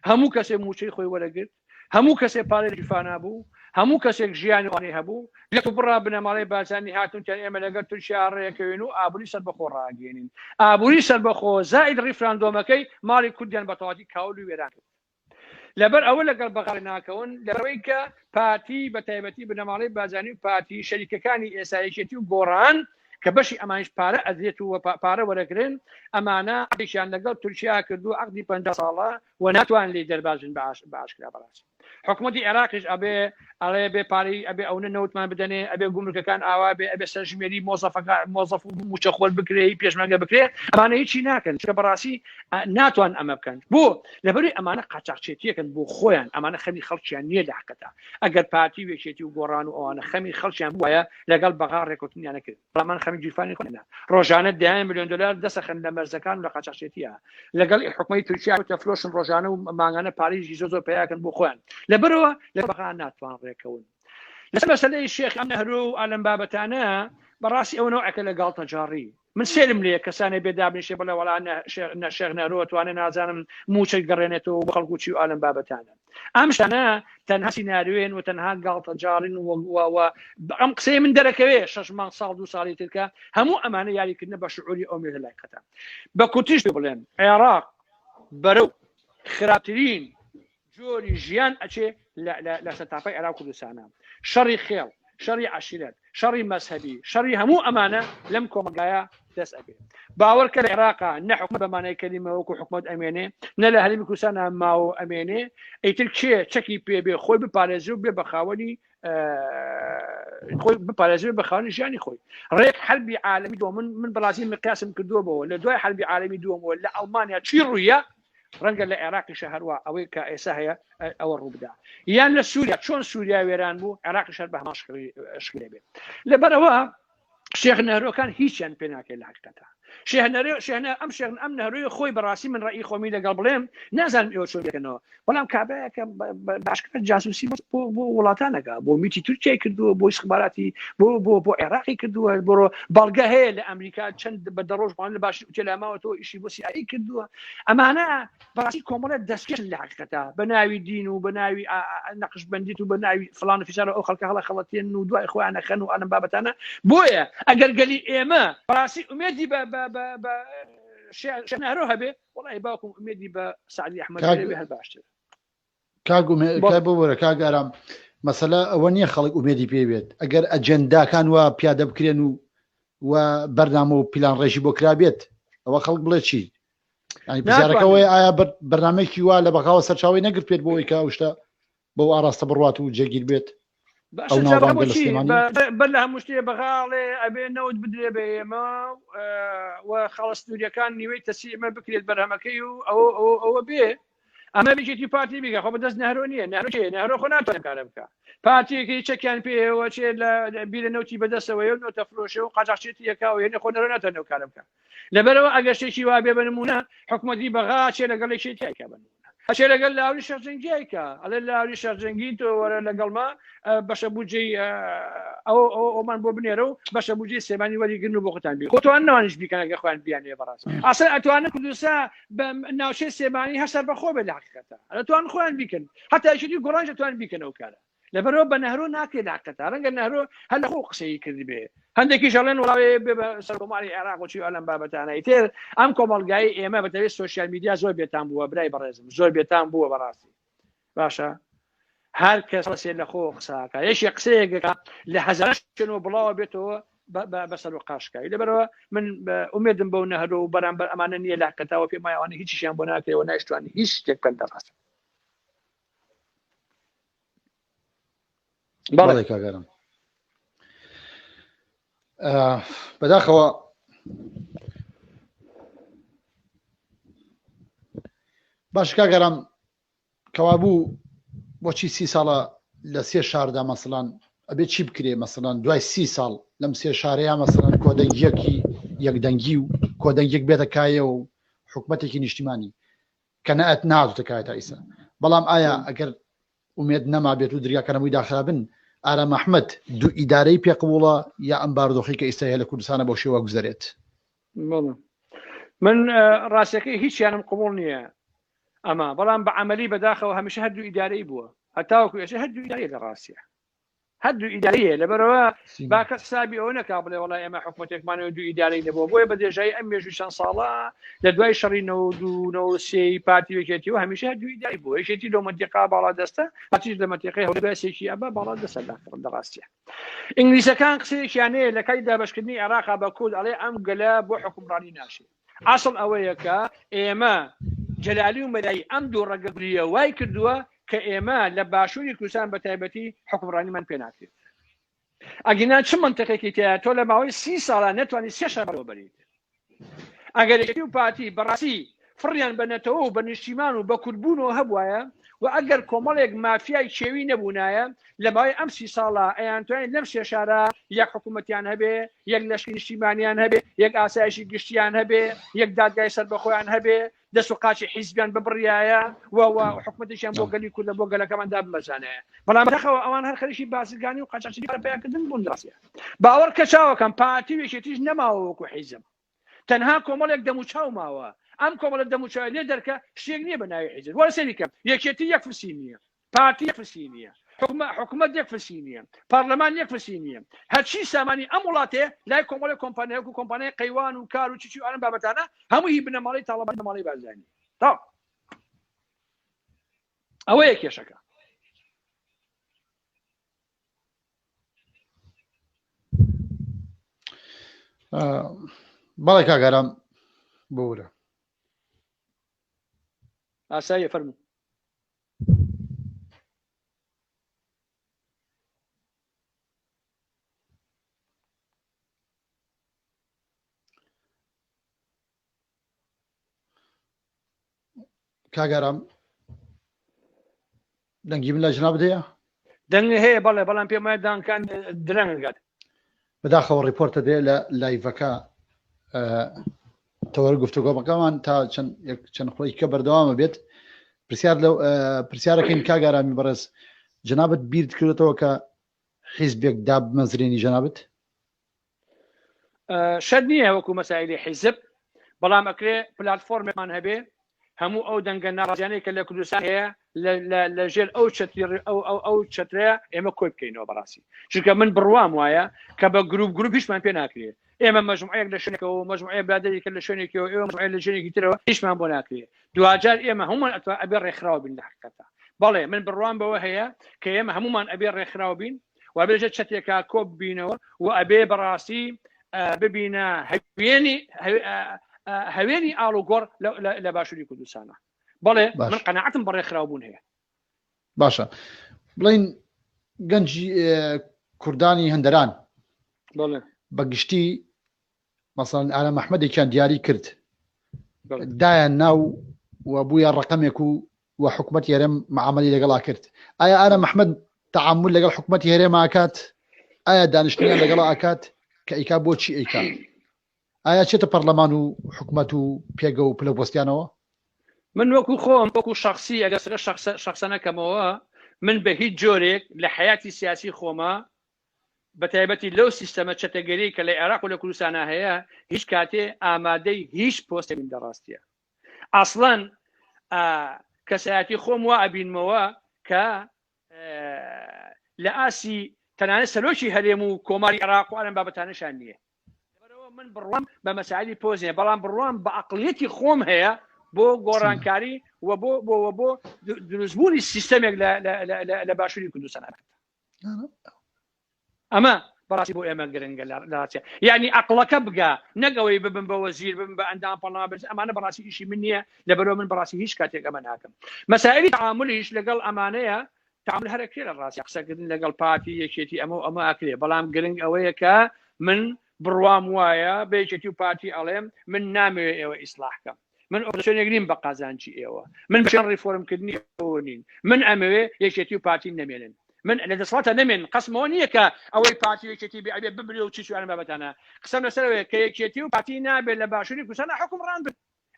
هەموو کەسێک موچەی خۆی وەرەگرت هەموو کەسێک پارەی گیرفانا بوو هەموو کەسێک ژیانی وانەی هەبوو لە بڕا بنەماڵەی بارزانی هاتون تیان ئێمە لەگەڵ تورکیا ڕێکەوین و ئابووری سەربەخۆ ڕاگەێنین ئابووری سەربەخۆ زائید ڕیفراندۆمەکەی ماڵی کوردیان بە تەواتی کاول و وێران کرد لەبەر ئەوە لەگەڵ بەغا ناکەون لەبەرئەوەی کە پارتی بە تایبەتی بنەماڵەی بارزانی و پارتی شەریکەکانی ئێستا یەکێتی و گۆڕان کە بەشی ئەمانیش پارە ئەدرێت و پارە وەرەگرن ئەمانە عەقدێکیان لەگەڵ تورکیا کردو عەقدی 50 ساڵە و ناتوان لێی دەرباز بن بە ئاشکرا بەڕاستی حکومەتی عێراقیش ئەبێ ئەڵێ بێ پارەی ئەبێ ئەونە نەوتمان بدەنێ ئەبێ گومرکەکان ئاوا بێ ئەبێ سەرژمێری مۆزەفەکە مۆزەف و موچەخۆر بکرێ پێشمەرگە بکرێ ئەمانە هیچی ناکەن چونکە بەڕاستی ناتوان ئەمە بکەن بۆ لەبەروی ئەمانە قاچاقچێتیەکەن بۆ خۆیان ئەمانە خەمی خەڵکیان نییە لە حقەتا ئەگەر پارتی و یەکێتی و گۆڕان و ئەوانە خەمی خەڵکیان بوایە لەگەڵ بەغا ڕێکوتنیان نەکرد بەڵام خەمی گیرفانی خۆیانە ڕۆژانە دەیان ملیۆن دلار دەسەخن لە مەرزەکان و لە قاچاقچێتیە لەگەڵ حکومەتی تورکیا دەفرۆشن ڕۆژانە و مانگانە پارەیەکی زۆر زۆر پیاکەن بۆ خۆیان لەبەرەوە لە بەغا ناتوان ڕێکەون لەسەر مەسەلەی شێخ ئەم نەهرۆ و ئالەم بابەتانە بەڕاستی ئەوە نەوعێکە لە گاڵتەجاڕی من سێرم لێ کەسانێ بێ دابنیشێ بڵێ وەڵا نە شێخ نەهرۆ توانێ نازانم موچە گەڕێنێتەوە بۆ خەڵک و چی و ئالەم بابەتانە ئەم شتانە تەنها سیناریۆن و تەنها گاڵتەجاڕین و و ئەم قسەی من دەرەکەوێ شەش مانگ ساڵ دوو ساڵی ترکە هەموو ئەمانە یاریکردنە بە شعوری ئەو مێژە لایقەتە بە کورتیش بڵێم عێراق بەرەو خراپترین جۆری ژیان ئەچێ لە سەرتاپای عێراق کوردستانە شەڕی خێڵ شەڕی عەشیرەت شەڕی مەزهەبی شەڕی هەموو ئەمانە لەم کۆمەڵگایە دەست ئەبێ باوەڕ کە لە عێراقا نە حکومەت بە مانای کەلیمە وەکو حکومەت ئەمێنێ نە لە هەرێمی کوردستانە ماوە ئەمێنێ ئیتر کێ چەکی پێ بێ خۆی بپارێزێ و بێ بە خاوەنی خۆی بپارێزێ بە خاوەنی ژیانی خۆی ڕێک حربی عالمی دووەم من من بەڕاستی مقیاسم کردووە بەوە لە دوای حربی عالمی دووەمەوە لە ئەڵمانیا چی ڕوویە ڕەنگە لە عێراقیشە هەروە ئەوەی کە ئێستا هەیە ئەوە ڕووبدا یان لە سووریا چۆن سووریا وێران بوو عێراقیش هەر بە هەمان شکلێ بێت لەبەرەوە شێخ نەهرۆکان هیچیان پێ ناکرێت لە حقیقەتە شێخ نەرۆ شێخ ئەم شێخ ئەم نەهرۆی خۆی بەڕاستی من ڕئی خۆمی لەگەڵ بڵێم نازانم ئێوە چۆن دەکەنەوە بەڵام کابراەکە باشکرا جاسوسی بۆ بۆ وڵاتانەکە بۆ میتی تورکیای کردووە بۆ ئیسخباراتی بۆ بۆ بۆ عێراقی کردووە بۆ بەڵگە هەیە لە ئەمریکا چەند بە دەڕۆژ بەڵام لە باشی ئوتێل ماوەتەوە ئیشی بۆ سیایی کردووە ئەمانە بەڕاستی کۆمەڵێ دەستکێشن لە حقیقەتە بە ناوی دین و بە ناوی نەقشبەندیت و بە ناوی فلان و فیسار ئەو خەڵکە هەڵە خەڵەتێن و دوای خۆیان ئەخەن و ئەلم بابەتانە بۆیە ئەگەر گەلی ئێمە بەڕاستی ئومێدی بە بە بە بە شێخ نەهرۆ هەبێ وەڵی باوکم ئومێدی بە سعدی ئەحمەد هەر باشتر کاک ببورە کاک ئارام مەسەلە ئەوە نییە خەڵک ئومێدی پێ بێت ئەگەر ئەجێنداکان وا پیادە بکرێن و و بەرنامە و پیلان ڕێژی بۆ کرابێت ئەوە خەڵک بڵێ چی ینی پرسیارەکەەوەی ئایا بەرنمێکی وا لە بەغاوە سەرچاوی نەگرت پێت بۆ ئەوەی کە ئەو شتە بەو ئاراستە بڕوات و جێگیر بێت ئەو بەر لە هەموو شتێ بەغاڵێ ئەبێ نەوت بدرێ بە ئێمە و خاڵە سنووریەکان نیوەی تەسیمە بکرێت بەرهەمەکەی و ئەوە ئەوە بێ ئەمە یەکێتی پارتی بیکە خۆ بەدەست نەهرۆ نییە نەهرۆ کێ نەهرۆ خۆ ناتوانێت کارە بکە پارتیەکی چەکیان پێوە چێ لە بیرە نەوتی بەدەستەوەی و نەوتە فرۆشێ و قاچاخچێتی یەکا و هێنێ خۆ نەرۆ ناتوانێت ئەو کارە بکە لەبەرەوە ئەگەر شتێکی وا بێ بە نمونە حکومەتی بەغا چێ لەگەڵ یەکێتی کە بە نمونە ئەچێ لەگەڵ لاوری شەرجەنگی کە ئەڵێ لاوری شەرجەنگی تۆ وەرە لەگەڵما بەشە بودجەی ئەو ئەومان بۆ بنێرە و بەشە بودجەی سلێمانی وەریگرن و بۆ خۆتان بی خۆتوان نەوانیش بیکەن ئەگەر خۆیان بیانەوێ بەڕاست ئەسڵ ئەتوانن کوردستان بە ناوچەی سلێمانی هەر سەربەخۆ بێت لە حقیقەتە ئەتوان خۆیان بیکەن حتا یەکێتی گۆڕانیش ئەتوان بیکەن ئەو کارە لەبەرەوە بە نەهرۆ ناکرێت لە حقیقەتە ڕەنگە نەهرۆ هەر لە خۆ قسەی کردبێ هەندێکیش ئەڵێن وڵاوێ بێ بە سەرکۆماری عێراق و چی ئەلەم بابەتانە ئیتر ئەم کۆمەڵگای ئێمە بەتەوێت سۆشیال میدیا زۆر بێتان بووە برای بەڕێزم زۆر بێتان بووە بەڕاستی باشە هەر کەس ڕسێ لە خۆ قساکە یەکێ قسەیەکەکە لە هەزار شوێنەوە بڵاوە بێتەوە بەسەر و قاشکایی لەبەرەوە من ئومێدم بەو نەهرۆ و بەرامبەر ئەمانە نییە لە حقیقەتەوە پێم وایە ئەوانە هیچیشیان بۆ ناکرێ و نایشتوانی هیچ شتێک بکەن دەڕاست بەڵێ کاگەرم بەداخەوە باش کاگەرم کەوابوو بۆچی سی ساڵە لە سێ شاردا مەسەلەن ئەبێ چی بکرێ مەسەلەن دوای سی ساڵ لەم سێ شارەیە مەسەلەن کۆدەنگیەکی یەکدەنگی و کۆدەنگێک بێتە کایە و حکومەتێکی نیشتیمانی کە نەئەت نهاتوتە کایە تا ئیسا بەڵام ئایا ئەگەر ئومێد نەما بێت و دریاکان هەمووی داخرابن ئارام ئەحمەد دوو ئیدارەی پێ قبوڵە یا ئەم بارودۆخی کە ئیستا هەیە لە کوردستانە بەو شێوە گوزەرێت؟ بەڵێ. من ڕاستەکەی هیچیانم قبول نییە ئەمە بەڵام بە عملی بەداخەوە هەمیشە هەردوو ئیدارەی بووە هەتاوەکو ئێستا هەردوو ئیدارەیە لە ڕاستە هەردوو ئیدارەیە لەبەرەوە با کەس حسابی ئەوە نەکا بڵێ وڵای ئێمە حکوومەتێکمانەوە دوو ئیدارەی نەبووە بۆیە بە درێژایی ئەم مێژوو چەند ساڵە لە دوای شەڕی 1993 پارتی یەکێتی و هەمیشە دوو ئیداری بووە یەکێتی لەو مەنتیقا باڵا دەستە پارتیش لە مەنتیقەی هەولێر باسێکی ئەبا باڵا دەستە لە ڕاستیە ئینگلیسەکان قسەیەکیان هەیە لە کاتی دابەشکردنی عێراقا بە کورد ئەڵێ ئەم گەلە بۆ حکومڕانی ناشێ ئەسڵ ئەوەیە کە ئێمە جەلالی و مەلایی ئەم دوو ڕەگەزییە وای کردووە کە ئێمە لە باشووری کوردستان بە تایبەتی حکومڕانیمان پێ ناکرێت ئەگینا چ منطقێکی تایە تۆ لە ماوەی سی ساڵە نەتوانی سێ شار بەڕێوە بەریت ئەگەر یەکێتی و پارتی بەڕاستی فڕیان بە نەتەوە و بە نیشتیمان و بە کوردبوونەوە هەبوایە و ئەگەر کۆمەڵێک مافیای کێوی نەبوونایە لە ماوەی ئەم سی ساڵە ئەیانتوانی لەم سێ شارە یەک حکوومەتیان هەبێ یەک لەشکری نیشتیمانیان هەبێ یەک ئاسایشی گشتیان هەبێ یەک دادگای سەربەخۆیان هەبێ دەست و قاچی حیزبیان ببڕایە و و حکومەتێکیان بۆ گەلی کورد بۆ گەلەکەمان دابمەزانایە بەڵام بەداخەوە ئەوان هەر خەریکی بازرگانی و قاچاخچێتی پارە پەیاکردن بوون ڕاستە باوەڕ کە چاوەکەم پارتی و یەکێتیش نەماوە وەکو حیزب تەنها کۆمەڵێک دەموچاو ماوە ئەم کۆمەڵە دەموچاوی لێ دەرکە شتێک نییە بە ناوی حیزب وەرە سەیری کە یەکێتی یەک فسی نییە پارتی یەک فسی نییە حکومەت یەک فسی نییە پەرلەمان یەک فسی نییە هەرچی سامانی ئەم وڵاتەیە لای کۆمەڵی کۆمپانیا وەکو کۆمپانیای قەیوان و کار و چیچی و ئەم بابەتانە هەموو هی بنەماڵەی تاڵەبانی بنەماڵەی بارزانی تا ئەوەیە کێشەکە. بەڵێ کاک ئارام بورە. ئاساییە فەرموو. کاک ئارام دەنگی من لە جنابت هەیە؟ دەنگ هەیە بەڵێ بەڵام پێم وایە دانکان درەنگ گات. بەداخەوە ڕیپۆرتە دێ لە لایڤەکە تەوەر گفتوگۆمەکەمان تا چەند چەند خۆی کە بەردەوامە بێت پرسیار لە پرسیارەکەین کاک ئارامی بەڕێز جەنابت بیرت کردێتەوە کە حیزبێک دابمەزرێنی جەنابت؟ شەرت نییە وەکو مەسایلی حیزب بەڵام ئەکرێ پلاتفۆرمێکمان هەبێ هەموو ئەو دەنگە ناڕازیانەی کە لە کوردستان هەیە لە ژێر ئەو چەتری ئەو ئەو ئەو چەترەیە ئێمە کۆی بکەینەوە بەڕاستی چونکە من بڕوام وایە کە بە گروپ گروپ هیچمان پێ ناکرێ ئێمە مەجموعەیەک لە شوێنێکەوە مەجموعەیە برادەری کە لە شوێنێکەوە ئێوە مەجموعەیە لە شوێنێکی ترەوە هیچمان بۆ ناکرێ دواجار ئێمە هەمومان ئەتوا ئەبێ ڕێکخراو بین لە حقیقەتە بەڵێ من بڕوام بەوە هەیە کە ئێمە هەمومان ئەبێ ڕێکخراو بین و ئەبێ لەژێر چەترێکا کۆ ببینەوە و ئەبێ بەڕاستی ببینە هەوێنی هەوێنی ئاڵوگۆڕ لە باشووری کوردستانە بەڵێ من قەناعەتم بە ڕێکخراوبوون هەیە. باشە بڵین گەنجی کوردانی هەندەران بە گشتی مەسەڵەن ئارام ئەحمەدێکیان دیاری کرد دایان ناو و بووە ڕقەمێک و و حکوومەت هەرێم معاملی لەگەڵا کرد ئایا ئارام ئەحمەد تعامل لەگەڵ حکوومەتی هەرێم ئاکات ئایا دانیشتنیان لەگەڵ ئاکات کە ئەیکا بۆچی ئەیکا ئایا چێتە پەرلەمان و حکوومەت و پێگە و پلە بۆستیانەوە من وەکو خۆم وەکو شخصی ئەگەر سەر شخصە نەکەمەوە من بە هیچ جۆرێک لە حیاتی سیاسی خۆمە بە تایبەتی لەو سیستەمە چەتەگەری کە لە عێراق و لە کوردستانە هەیە هیچ کاتێ ئامادەی هیچ پۆستێک لە ڕاستیە ئەسڵەن کەسایەتی خۆم وا ئەبینمەوە کە لە ئاسی تەنانەت سەرۆکی هەرێم و کۆماری عێراق و ئەم بابەتانەشان نییە لەبەرئەوە من بڕوام بە مەسائلی پۆست نییە بەڵام بڕوام بە ئەقڵیەتی خۆم هەیە بۆ گۆڕانکاری و بۆ بۆ بۆ دروستبوونی سیستەمێک لە باشووری کوردستان ئەمە بەڕاستی بۆ ئێمە گرنگە لە ڕاستیا یعنی ئەقڵەکە بگا نەک ئەوەی ببم بە وەزیر ببم بە ئەندام پەرلەمان بەس ئەمانە بەڕاستی ئیشی من نییە لەبەرەوە من بەڕاستی هیچ کاتێک ئەمە ناکەم مەسائلی تعاملیش لەگەڵ ئەمانەیە تعامل هەر ئەکرێ لە ڕاستی قسەکردن لەگەڵ پارتی یەکێتی ئەمە و ئەمە ئەکرێ بەڵام گرنگ ئەوەیە کە من بڕوام وایە بە یەکێتی و پارتی ئەڵێم من نامەوێ ئێوە ئیسلاح کەم من ئۆپۆزسیۆنێک نیم بە قازانجی ئێوە من بە شوێن ڕیفۆرمکردنی ئێوە نین من ئەمەوێ یەکێتی و پارتی نەمێنن من لە دەسەڵاتە نەمێن قەسمەوە نییە کە ئەوەی پارتی و یەکێتی بێ ئەبێ ببرێ و چی چوانە بابەتانە قسەم لەسەرەوەیە کە یەکێتی و پارتی نابێت لە باشووری کوردستان حکومڕان بن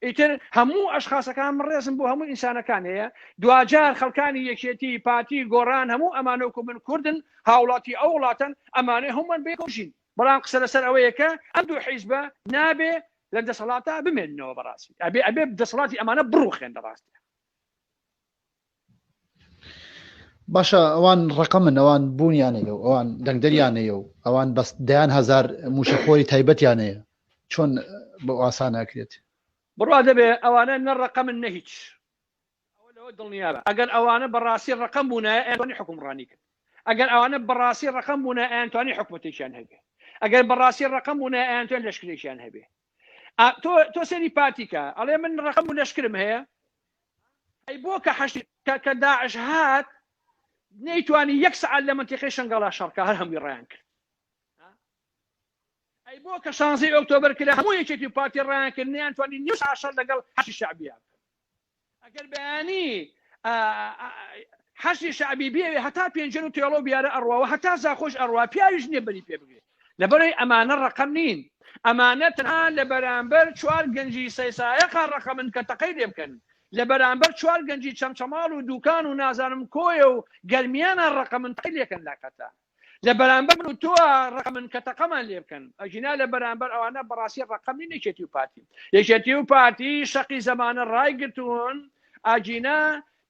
ئیتر هەموو ئەشخاصەکان من ڕێزم بۆ هەموو ئینسانەکان هەیە دواجار خەڵکانی یەکێتی پارتی گۆڕان هەموو ئەمانەوەکو من کوردن هاوڵاتی ئەو وڵاتن ئەمانەی هەموومان بێکۆژین بەڵام قسە لەسەر ئەوەیە کە ئەم دوو حیزبە نابێ. لە دەسەڵاتە بمێننەوە بەڕاستی ئەبێ ئەبێ دەسەڵاتی ئەمانە بڕوخێن لە ڕاستە باشە ئەوان ڕقەمن ئەوان بوونیانەیە و ئەوان دەنگدەریانەیە و ئەوان بەس دەیان هزار موشەخۆری تایبەتیانەیە چۆن بۆ ئاسان ناکرێت بڕوا دەبێ ئەوانە نە ڕقەمن نە هیچ ئەوە لەوە دڵنیابە ئەگەر ئەوانە بەڕاستی ڕقەم بوونایە ئەیانتوانی حوکمڕانی کەن ئەگەر ئەوانە بەڕاستی ڕقەم بوونایە ئەیانتوانی حکومەتێکیان هەبێ ئەگەر بەڕاستی ڕقەم بوونایە ئەیانتوانی لەشکرێکیان هەبێ تۆ تۆ سەری پارتیکە ئەڵێ من ڕقم و لەشکرم هەیە ئەی بۆ کە حەشی کە داعش هات نەیتوانی یەک سەعات لە منتیقەی شنگاڵا شەڕکە هەر هەمووی ڕایان کرد ئەی بۆ کە شانزەی ئۆکتۆبەر کرا هەموو یەکێتی و پارتی ڕایان کرد نەیانتوانی نیو سەعات شەڕ لەگەڵ حەشی شەعبیا بکەن ئەگەر بەیانی حەشی شەعبی بێوێ هەتا پێنجەن و تێڵۆ بیارە ئەڕوا و هەتا زاخۆش ئەڕوا پیاویش نییە بەری پێ بگرێ لەبەرەی ئەمانە ڕەقەم نین ئەمانە تەنها لە بەرامبەر چوار گەنجی سەیسایەقا ڕەقەمن کە تەقەی لێ بکەن لە بەرامبەر چوار گەنجی چەمچەماڵ و دوکان و نازانم کۆیە و گەرمیانە ڕەقەمن تەقەی لێکەن لاکەتە لە بەرامبەر من و تۆ ڕەقەمن کە تەقەمان لێ بکەن ئەگینا لە بەرامبەر ئەوانە بەڕاستی ڕەقەم نین یەکێتی و پارتی یەکێتی و پارتی شەقی زەمانە ڕایگرتوون ئاگینا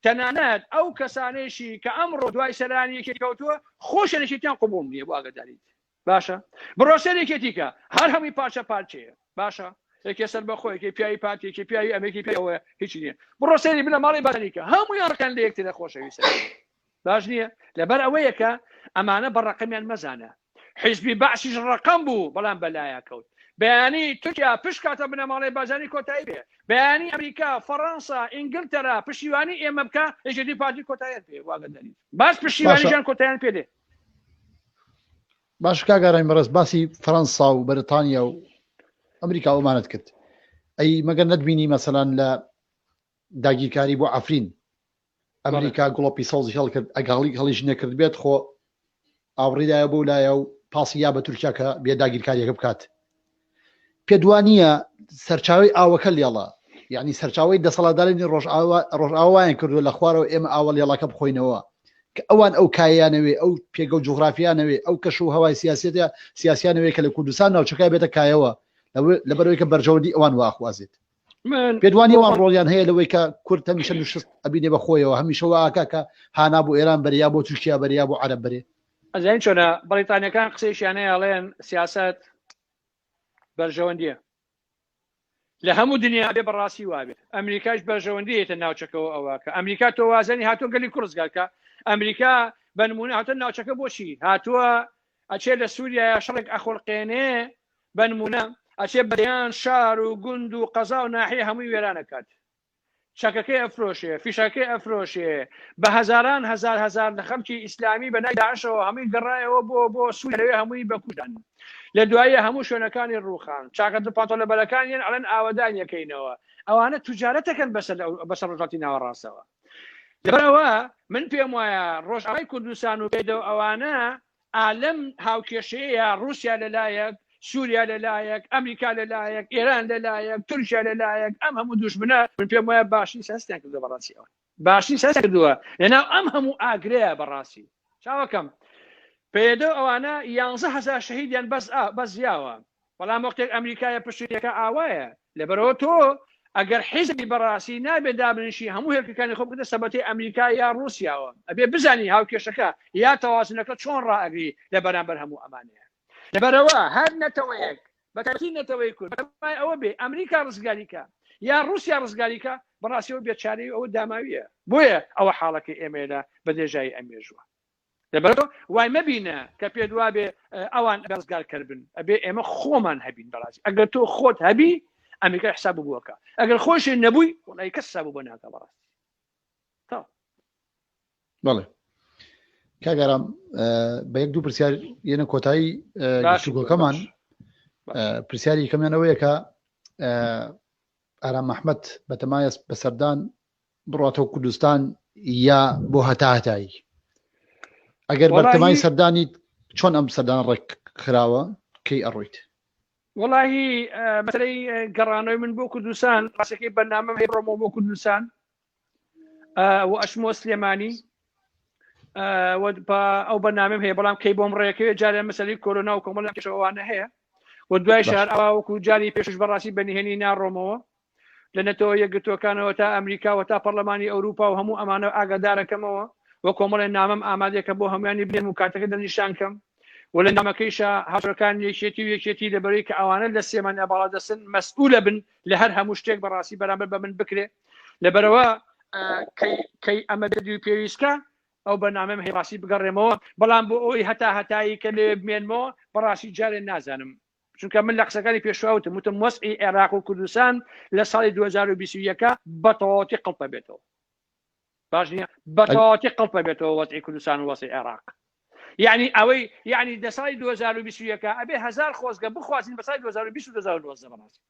تەنانەت ئەو کەسانێشی کە ئەمڕۆ دوای سەرانی یەکێتی کەوتووە خۆشیان یەکێتیان قبوڵ نییە بۆ ئاگاداریت باشە بڕۆ سەر یەکێتیکە هەر هەمووی پارچە پارچەیە باشە یەکێ سەر بەخۆ یەکێ پیاوی پارتی یەکێ پیاوی ئەمێکی پیاوەیە هیچ نییە بڕۆ سەری بنە ماڵی بارانیکە هەموویان ڕقیان لە یەکترە خۆشەویستە باش نییە لەبەر ئەوەیە کە ئەمانە بە ڕەقەمیان مەزانە حیزبی بەعسیش ڕەقەم بوو بەڵام بەلایا کەوت بەیانی تورکیا پشکاتە بنەماڵەی بازانی کۆتایی بێ بەیانی ئەمریکا فەڕەنسا ئینگلتەرا پشتیوانی ئێمە بکە یەکێتی پارتی کۆتاییان پێ واگەدەری باش پشتیوانیشان کۆتاییان پێ دێ باش کاک ئارامی بەڕێز باسی فەرەنسا و بەریتانیا و ئەمریکا ئەومانت کرد ئەی مەگەر نەتبینی مەسەلەن لە داگیرکاری بۆ عەفرین ئەمریکا گڵۆپی سەوزی هەڵکرد ئەگەڵی هەڵیش نەکرد بێت خۆ ئاوڕیدایە بۆ لایە و پاسی یا بە تورکیا کە بێ داگیرکاریەکە بکات پێدوانیە سەرچاوی ئاوەکە لێڵە یعنی سەرچاوی دەسەڵاتدارانی ڕۆژئاوا ڕۆژئاوایان کردووە لە خوارەوە ئێمە ئاوە لێڵەکە بخۆینەوە کە ئەوان ئەو کایانەوێ ئەو پێگە و جوغرافیانەوێ ئەو کەش و هەوای سیاسەتە سیاسیانەوێ کە لە کوردستان ناوچەکە بێتە کایەوە لەبەرەوەی کە بەرژەوەندی ئەوان واخوازێت من پێدوانی ئەوان ڕۆڵیان هەیە لەوەی کە کورد هەمیشە نوشست ئەبینێ بە خۆیەوە هەمیشە واکە کە هانا بۆ ئێران بەرێ یا بۆ تورکیا بەرێ یا بۆ عەرەب بەرێ. ئەزانی چۆنە بەڕیتانیەکان قسەیەکیان هەیە ئەڵێن سیاسەت بەرژەوەندیە لە هەموو دنیا بێ بەڕاستی وابێت ئەمریکاش بەرژەوەندی هێتە ناوچەکەەوە ئەوە کە ئەمریکا تۆ وازنی هاتووە گەلی کوڕزگارکە ئەمریکا بە نمونە هاتە ناوچەکە بۆچی هاتووە ئەچێ لە سووریایە شەڕێک ئەخۆلقێنێ بەنمونە ئەچێ بەدەیان شار و گوند و قەزا و ناحیە هەمووی وێران ئەکات چەکەکەی ئەفرۆشێ فیشەکەی ئەفرۆشێ بە هەزاران هەزار هەزار لە خەڵکی ئیسلامی بە ناوی داعشەوە هەمووی گەڕایەوە بۆ بۆ سووریا لەوێ هەمووی بەکوشتدان لە دواییە هەموو شوێنەکانی ڕووخان چاکەت و پانتۆلە بەرەکانیان ئەڵێن ئاوەدان یەکەینەوە ئەوانە توجارەتەکەن بەسەر بەسەر ڕۆژهەڵاتی ناوەڕاستەوە لەبەرئەوە من پێم وایە ڕۆژئاوای کوردستان و پێدە و ئەوانە ئا لەم هاوکێشەیەیا ڕووسیا لە لایەک، سووریا لە لایەک، ئەمریکا لە لایەک، ئێران لە لایەک، تورکیا لە لایەک، ئەم هەموو دوژمنە من پێم وایە باشترین سیاسەتیان کردووە بەڕاستی ئەوان باشترین سیاسەتیان کردووە لەناو ئەم هەموو ئاگرەیە بەڕاستی چاوەکەم پەیەدە و ئەوانە 11 هەزار شەهیدیان بەس بەس یاوە بەڵام وەختێک ئەمریکایە پشتیەکە ئاوایە لەبەرئەوە تۆ ئەگەر حیزبی بەڕاستی نابێ دابنیشی هەموو هێلکەکانی خۆ بکەیتە سەبەتەی ئەمریکا یا ڕوسیاوە ئەبێ بزانی هاوکێشەکە یا تەوازنەکە چۆن ڕائەگری لە بەرامبەر هەموو ئەمانەیە لەبەرئەوە هەر نەتەوەیەک بەتایبەتی نەتەوەی کورد بەتەمای ئەوە بێ ئەمریکا ڕزگاری کا یا ڕوسیا ڕزگاری کا بەڕاستی ئەوە بێچارەیی و ئەوە داماویە بۆیە ئەوە حاڵەکەی ئێمەیە لە بەدرێژایی ئەم مێژووە. لەبەرئەوە وای مەبینە کە پێت وابێ ئەوان ڕزگارکەر بن، ئەبێ ئێمە خۆمان هەبین. بەڕاستی ئەگەر تۆ خۆت هەبی ئەمریکا حساب بۆکە، ئەگەر خۆشی نەبووی وەڵی کەس حساب بۆ ناکە بەڕاستی. تا بەڵێ کاک ئارام بە یەک دوو پرسیار یەنە کۆتایی گفتوگۆکەمان. پرسیاری یەکەمیان ئەوەیە کە ئارام ئەحمەد بەتەمایە بەسەردان بڕاتەوە کوردستان یا بۆ هەتا هەتایی ئەگەر بەرتەمای سەردانی چۆن ئەم سەردان ڕێک خراوە کەی ئەڕۆیت؟ وەڵاهی مەسەلەی گەڕانەوەی من بۆ کوردستان ڕاستەکەی بەرنامەم هەیە بڕۆمەوە بۆ کوردستان و ئەشمۆ سلێمانی ئەو بەرنامەم هەیە بەڵام کەی بۆم ڕێکەوێت جارێ مەسەلەی کۆرۆنا و کۆمەڵ کێشەوانە هەیە. و دوای شار ئەوا وەکو جاری پێشش بەڕاستی بە نهێنی ناڕۆمەوە لە نەتەوە یەکگرتووەکانەوە تا ئەمریکا و تا پەرلەمانی ئەوروپا و هەموو ئەمانە ئاگادارەکەمەوە و کۆمەڵێ نامەم ئامادەکە بۆ هەموانی بنێم و کاتەکە دەستنیشان کەم و لە نامەکەیشا هاوسەرۆکانی یەکێتی و یەکێتی لەبەرەی کە ئەوانە لە سلێمانیا باڵادەستن مەسئولە بن لە هەر هەموو شتێک بەڕاستی بەرامبەر بە من بکرێ لەبەرەوە کەی ئەمە دەدی و پێویستکە ئەو بەرنامەم هەیە ڕاستی بگەڕێمەوە بەڵام بۆ ئەوەی هەتا هەتایی کە لێ بمێنمەوە بەڕاستی جارێ نازانم چونکە من لە قسەکانی پێشوە وتم وتم وەزعی عێراق و کوردستان لە ساڵی 2021 بە تەواوەتی قڵپە بێتەوە باش نییە بە تەواوەتی قڵپە بێتەوە وەزعی کوردستان و وەزعی عێراق یعنی ئەوەی یعنی لە ساڵی 2021 ئەبێ هەزار خۆزگە بخوازین بە ساڵی 2020 و 2019 بەڕاستی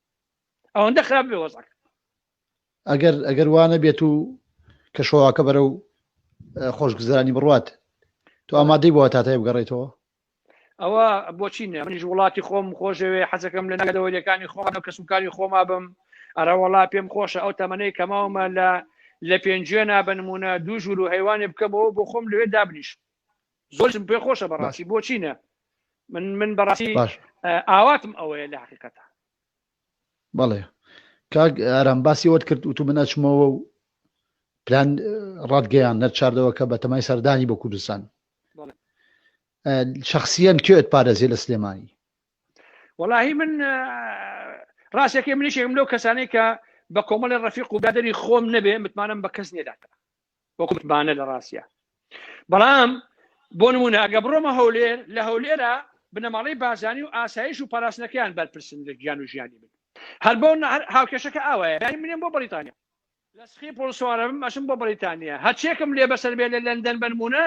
ئەوەندە خراپ بێ وەزعەکە ئەگەر ئەگەر وا نەبێت و کەشوهەواکە بەرەو خۆشگوزەرانی بڕوات تۆ ئامادەی بۆ تاتای بگەڕێتەوە؟ ئەوە بۆچی نە منیش وڵاتی خۆم خۆشەوێ حەزەکەم لە نەگەدەوەریەکانی خۆم و کەسوکاری خۆما بم ئەرەوەڵا پێم خۆشە ئەو تەمەنەی کەماومە لە لە پێنجوێنا بە نمونە دوو ژوور و هەیوانێ بکەمەوە بۆ خۆم لەوێ دابنیشم زۆرم پێ خۆشە بەڕاستی بۆچی نە من من بەڕاستی ئاواتم ئەوەیە لە حقیقەتە بەڵێ کاک ئارام باسی وەت کرد وتو من ئەچمەوە و پلان ڕاتگەیان نەرچاردەوە کە بەتەمای سەردانی بۆ کوردستان شخصیەن کێت پارێزێ لە سلێمانی؟ وەڵاهی من ڕاستەکەی منیشێکم لەو کەسانەی کە بە کۆمەڵی ڕەفیق و برادری خۆم نەبێ متمانەم بە کەس نیە وەکو متمانە لە ڕاستە بەڵام بۆ نمونە ئەگە بڕۆمە هەولێر لە هەولێرە بنەماڵەی بازانی و ئاسایش و پاراستنەکەیان بەرپرسن لە گیان و ژیانی من هەر بۆ هاوکێشەکە ئاوایە یانی منێم بۆ بەریتانیا لە سخیپۆل سوارەبم ئەچم بۆ بەریتانیا هەرچێکم لێ بەسەر بێ لە لەندەن بەنمونە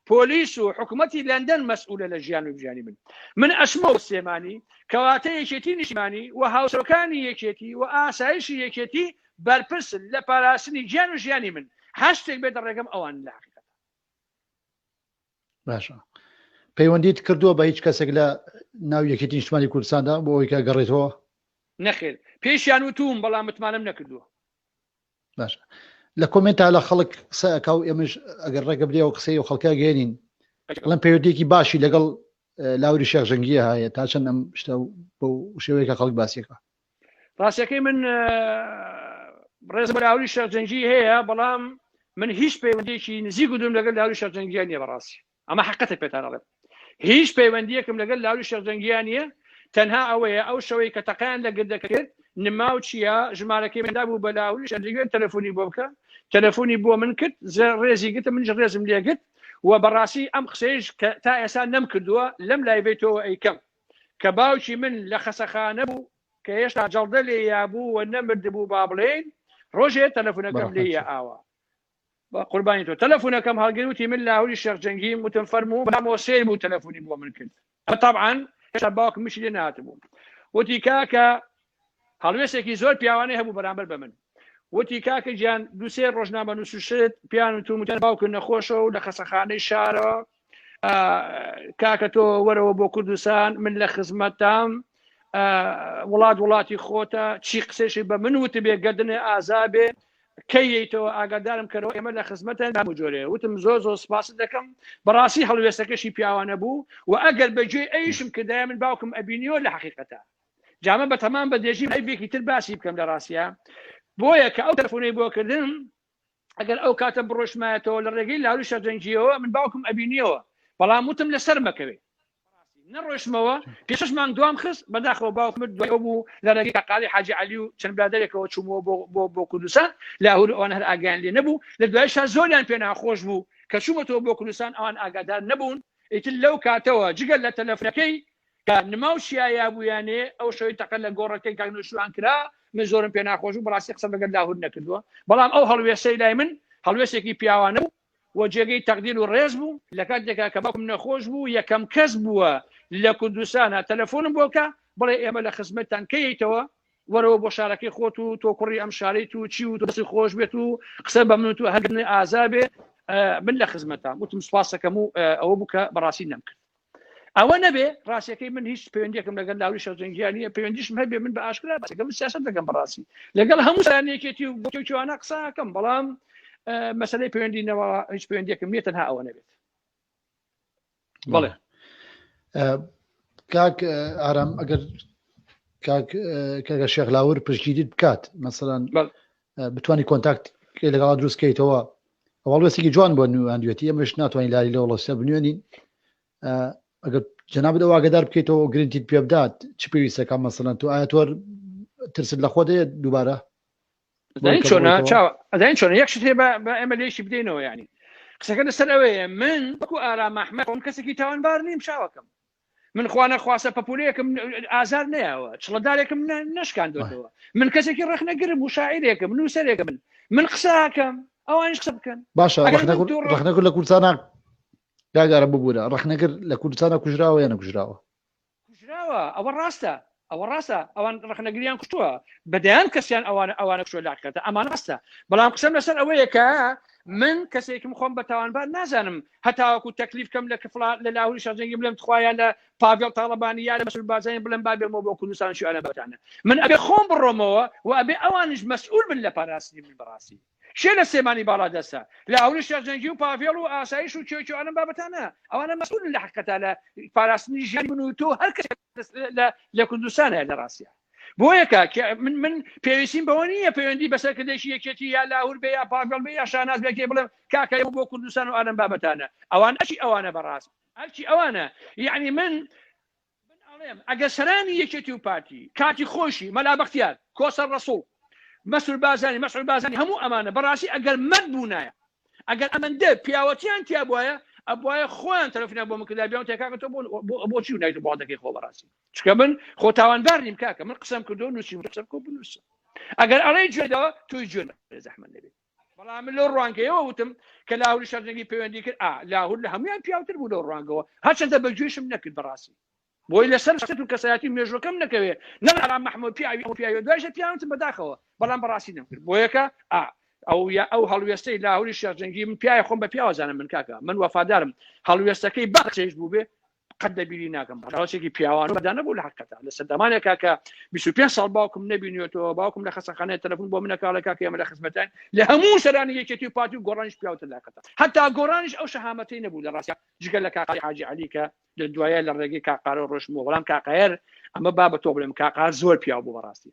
پۆلیس و حکوومەتی لەندەن مەسئولە لە ژیان و ژیانی من من ئەچمەوە سلێمانی کەواتە یەکێتی نیشتمانی و هاوسەرۆکانی یەکێتی و ئاسایشی یەکێتی بەرپرسن لە پاراستنی گیان و ژیانی من هەر شتێک بێتە ڕێگەم ئەوان لە حقیقەت. باشە پەیوەندیت کردووە بە هیچ کەسێک لە ناو یەکێتی نیشتمانی کوردستاندا بۆ ئەوەی کە گەڕێتەوە؟ نەخێر پێشیان وتوم بەڵام متمانەم نەکردووە. باشە لە کۆمێنتا لە خەڵک قسە ئەکا و ئێمەش ئەگەر ڕێگە بدەیەوە قسەی و خەڵکە گەێنین بەڵام پەیوەندیەکی باشی لەگەڵ لاوری شێخ جەنگیە هەیە تا چەند ئەم شتە بەو شێوەیەکە خەڵک باسیەکە ڕاستەکەی من ڕێز بە لاوری شێخ جەنگی هەیە بەڵام من هیچ پەیوەندیەکی نزیک و دوم لەگەڵ لاوری شێخ جەنگیان نییە بەڕاستی ئەمە حقەتە پێتان ئەڵێم هیچ پەیوەندیەکم لەگەڵ لاوری شێخ جەنگیان نییە تەنها ئەوەیە ئەو شەوەی کە تەقیان لە گردەکە کرد نما و چیا ژمارەکەی من دابوو بە لاوری شێخ جەنگی تەلەفۆنی بۆ بکە تەلەفۆنی بۆ من کرد ڕێزی گرتم منیش ڕێزم لێگرت و بەڕاستی ئەم قسەیش کە تا ئێستا نەم کردووە لەم live ەی تۆوە ئەیکەم کە باوکی من لە خەسەخانە بوو کە هێشتا جەڵدە لێ یابوو و نەمردبوو با بڵێین ڕۆژێ تەلەفونەکەم لێ یە ئاوا بە قوربانی تۆ تەلەفونەکەم هەڵگر وتی من لاهوری شێخ جەنگیم وتم فەرموو بەلامەوە سەیر بوو تەلەفونی بۆ من کرد تەبعا هێشتا باوکم مشی لێ نهاتبوو وتی کاکە هەڵوێستێکی زۆر پیاوانەی هەبوو بەرامبەر بە من وتی کاکە گیان دووسێ ڕۆژنامە نووسشت پیان و تومتیان باوکە نەخۆشە و لە خەسەخانەی شارەوە کاکە تۆ وەرەوە بۆ کوردستان من لە خزمەتام وڵات وڵاتی خۆتە چی قسەشی بە من وتبێ گردنێ ئازابێ کەی یەیتەوە ئاگادارم کەرەوە ئێمە لە خزمەتە هەموو جۆرێ وتم زۆر زۆر سپاست دەکەم بەڕاستی هەڵوێستەکەشی پیاوانە بوو و ئەگەر بەگوێی ئەویشم کردایە من باوکم ئەبینیەوە لە حەقیقەتە جامە بە تەمام بە درێژی live ێکی تر باسی بکەم لە ڕاستە بۆیە کە ئەو تەلەفۆنەی بۆ کردم ئەگەر ئەو کاتە بڕۆشمایەتەوە لە ڕێگەی لاوری شەرجەنگیەوە من باوکم ئەبینیەوە بەڵام وتم لەسەر مەکەوێ نەڕۆشمەوە پێش شەش مانگ دوام خست بەداخەوە باوکم مرد دوای ئەو بوو لە ڕێگەی کاقالی حاجی عەلی و چەند برادەرێکەوە چوومەوە بۆ بۆ بۆ کوردستان لاهور ئەوان هەر ئاگایان لێ نەبوو لە دوایشا زۆریان پێ ناخۆش بوو کە چوومەتەوە بۆ کوردستان ئەوان ئاگادار نەبوون ئیتر لەو کاتەوە جگە لە تەلەفونەکەی کە نما و چیا یابوویانێ ئەو شەوەی تەقە لە گۆڕەکەی کاک نەوشیروان کرا من زۆرم پێ ناخۆش بوو بەڕاستی قسەم لەگەڵ لاهور نەکردووە بەڵام ئەو هەڵوێستەی لای من هەڵوێستێکی پیاوانە بوو و جێگەی تەقدیر و ڕێز بوو لە کاتێکا کە باوکم نەخۆش بوو یەکەم کەس بووە لە کوردستانە تەلەفۆنم بۆ بکە بڵێ ئێمە لە خزمەتتان کەیتەوە وەرەوە بۆ شارەکەی خۆت و تۆ کوڕی ئەم شارەیت و چی و تۆ دەستی خۆش بێت و قسە بە من و تۆ هەر ئازا بێ من لە خزمەتان وتم سوپاسەکەم و ئەوە بوو کە بەڕاستی نەمکرد ئەوە نەبێ ڕاستەکەی من هیچ پەیوەندیەکم لەگەڵ لاوری شەرجەنگیان نییە پەیوەندیشم هەبێ من بە ئاشکرا باسەکەم من سیاسەت دەکەم بەڕاستی لەگەڵ هەموو سەرانێکێتی و بۆ چوانە قسە ئەکەم بەڵام مەسەلەی پەیوەندی نەوە هیچ پەیوەندیەکم نییە تەنها ئەوە نەبێت بەڵێ کاک ئارام ئەگەر کاکە شێخ لاور پشتگیریت بکات مەسەلەن بتانی کۆنتاکت لەگەڵا دروست کەیتەوە هەڵوێستێکی جوان بۆ نواندوێتی ئێمەش ناتوانین لاری لە وڵەسە بنوێنین ئەگەر جەنابت ئەو ئاگدار بکەیتەوە گرنتیت پێ بدات چ پێویستەکە مەسەلەن تو ئایا تۆر ترست لە خۆ دەیە دووبارە چۆنە چاوە ئەزانین چۆنە یەک شت هەیە بە ئێمە لێشی بدەینەوە ینی قسەکە لەسەر ئەوەیە من وەکو ئارام ئەحمەد خۆم کەسێکی تاوانبار نیم چاوەکەم من خوانە خواسە پەپولەیەکم ئازار نەیاوە چڵەدارێکم نەشکاندۆتەوە من کەسێکی ڕەخنەگرم و شاعیرێکم نووسەرێکە من من قسەکەم ئەوانیش قسە بکەن باشە ڕەخنەگر لە کوردستانە گاگارە ببوورە ڕەخنەگر لە کوردستانە کوژراوە یا نەکوژراوە کوژراوە ئەوە ڕاستە ئەوە ڕاستە ئەوان ڕەخنەگریان کوشتووە بەدەیان کەسیان ئەوانە ئەوانە کوشتووە لە حقیقەتە ئەمانە ڕاستە بەڵام قسەم لەسەر ئەوەیە کە من کەسێکم خۆم بە تاوانبار نازانم هەتاوەکو تەکلیف کەم لە کفڵا لە لاهوری شەرجەنگی بڵێم تخوایە لە پاڤێڵ تاڵەبانی یا لە مەسعود بارزانی بڵێم با بێمەوە بۆ کوردستان شوانە بەتانە من ئەبێ خۆم بڕۆمەوە و ئەبێ ئەوانیش مەسئول بن لە پاراستنی من بەڕاستی کێ لە سلێمانی باڵا دەستە؟ لاهوری شێخ جەنگی و پاڤێڵ و ئاسایش و کێ و کێ ئەم بابەتانە ئەوانە مەسئولن لە حەقیقەتا لە پاراستنی ژیانی من و تۆ هەر کەسێک لە لە کوردستان هەیە لە ڕاستیا بۆیە کە من من پێویستیم بەوە نییە پەیوەندی بە سەرکردێکی یەکێتی یا لاهور بێ یا پاڤێڵ بێ یا شاناز بێ کێ بڵێم کاکە بۆ کوردستان و ئالەم بابەتانە ئەوان ئەرکی ئەوانە بەڕاست ئەرکی ئەوانە یعنی من من ئەڵێم ئەگەر سەرانی یەکێتی و پارتی کاتی خۆشی مەلا بەختیار کۆسەر ڕەسوڵ مەسرور بازانی مەسعود بازانی هەموو ئەمانە بەڕاستی ئەگەر مەرد بوونایە ئەگەر ئەمەندە پیاوەتیان تیا بواە ئەبواە خۆیان تەلەفۆنیان بۆ من کردای بیان تێکاکە تۆ بۆچی و نایتە بۆڵاتەکەی خۆ بەڕاستی چکە من خۆ تاوانبار نیم کاکە من قسەم کردو نووسیم قسەم کۆ بنووسم ئەگەر ئەڵێ گوێدەوە تۆی گوێ زەحمەت نەبێت بەڵام من لەو ڕوانگەیەوە وتم کە لاهوری شەرجەنگی پەیوەندی کرد ئا لاهور لە هەمویان پیاوتر بوو لەو ڕوانگەوە هەرچەندە بە گوێشم نەکرد بەڕاستی بۆی لەسەر شت و کەسایەتی مێژوەکەم نەکەوێ نەڵێ ئارام مەحمود پیاوی ئەو پیاوی دوایشە پیاوتم بەداخەوە بەڵام بەڕاستی نەمکرد بۆیەکە ئا ئەو یا ئەو هەڵوێستەی لاهوری شێخجەنگی من پیاوی خۆم بە پیاوە زانم من کاکە من وەفادارم هەڵوێستەکەی با قسەیش بوو بێ قەت لەبیری ناکەم ڕاستێکی پیاوان و مەردانە بوو لە حەقیقەتا لە سەردەمانێکا کە 25 ساڵ باوکم نەبینیوێتەوە باوکم لە خەسەخانەیە تەلەفۆن بۆ منە کاڵێ کاکە ئێمە لە خزمەتین لە هەموو سەرانی یەکێتی و پارتی و گۆڕانیش پیاوتر لە حەقیقەتا حتا گۆڕانیش ئەو شەهامەتەی نەبوو لە ڕاستیا جگە لە کاک حاجی عەلی کە لە دوایە لە ڕێگەی کاقارەوە ڕۆشتمەوە بەڵام کاقایەر ئەمە با بە تۆ بڵێم کاقار زۆر پیاو بوو بەڕاستی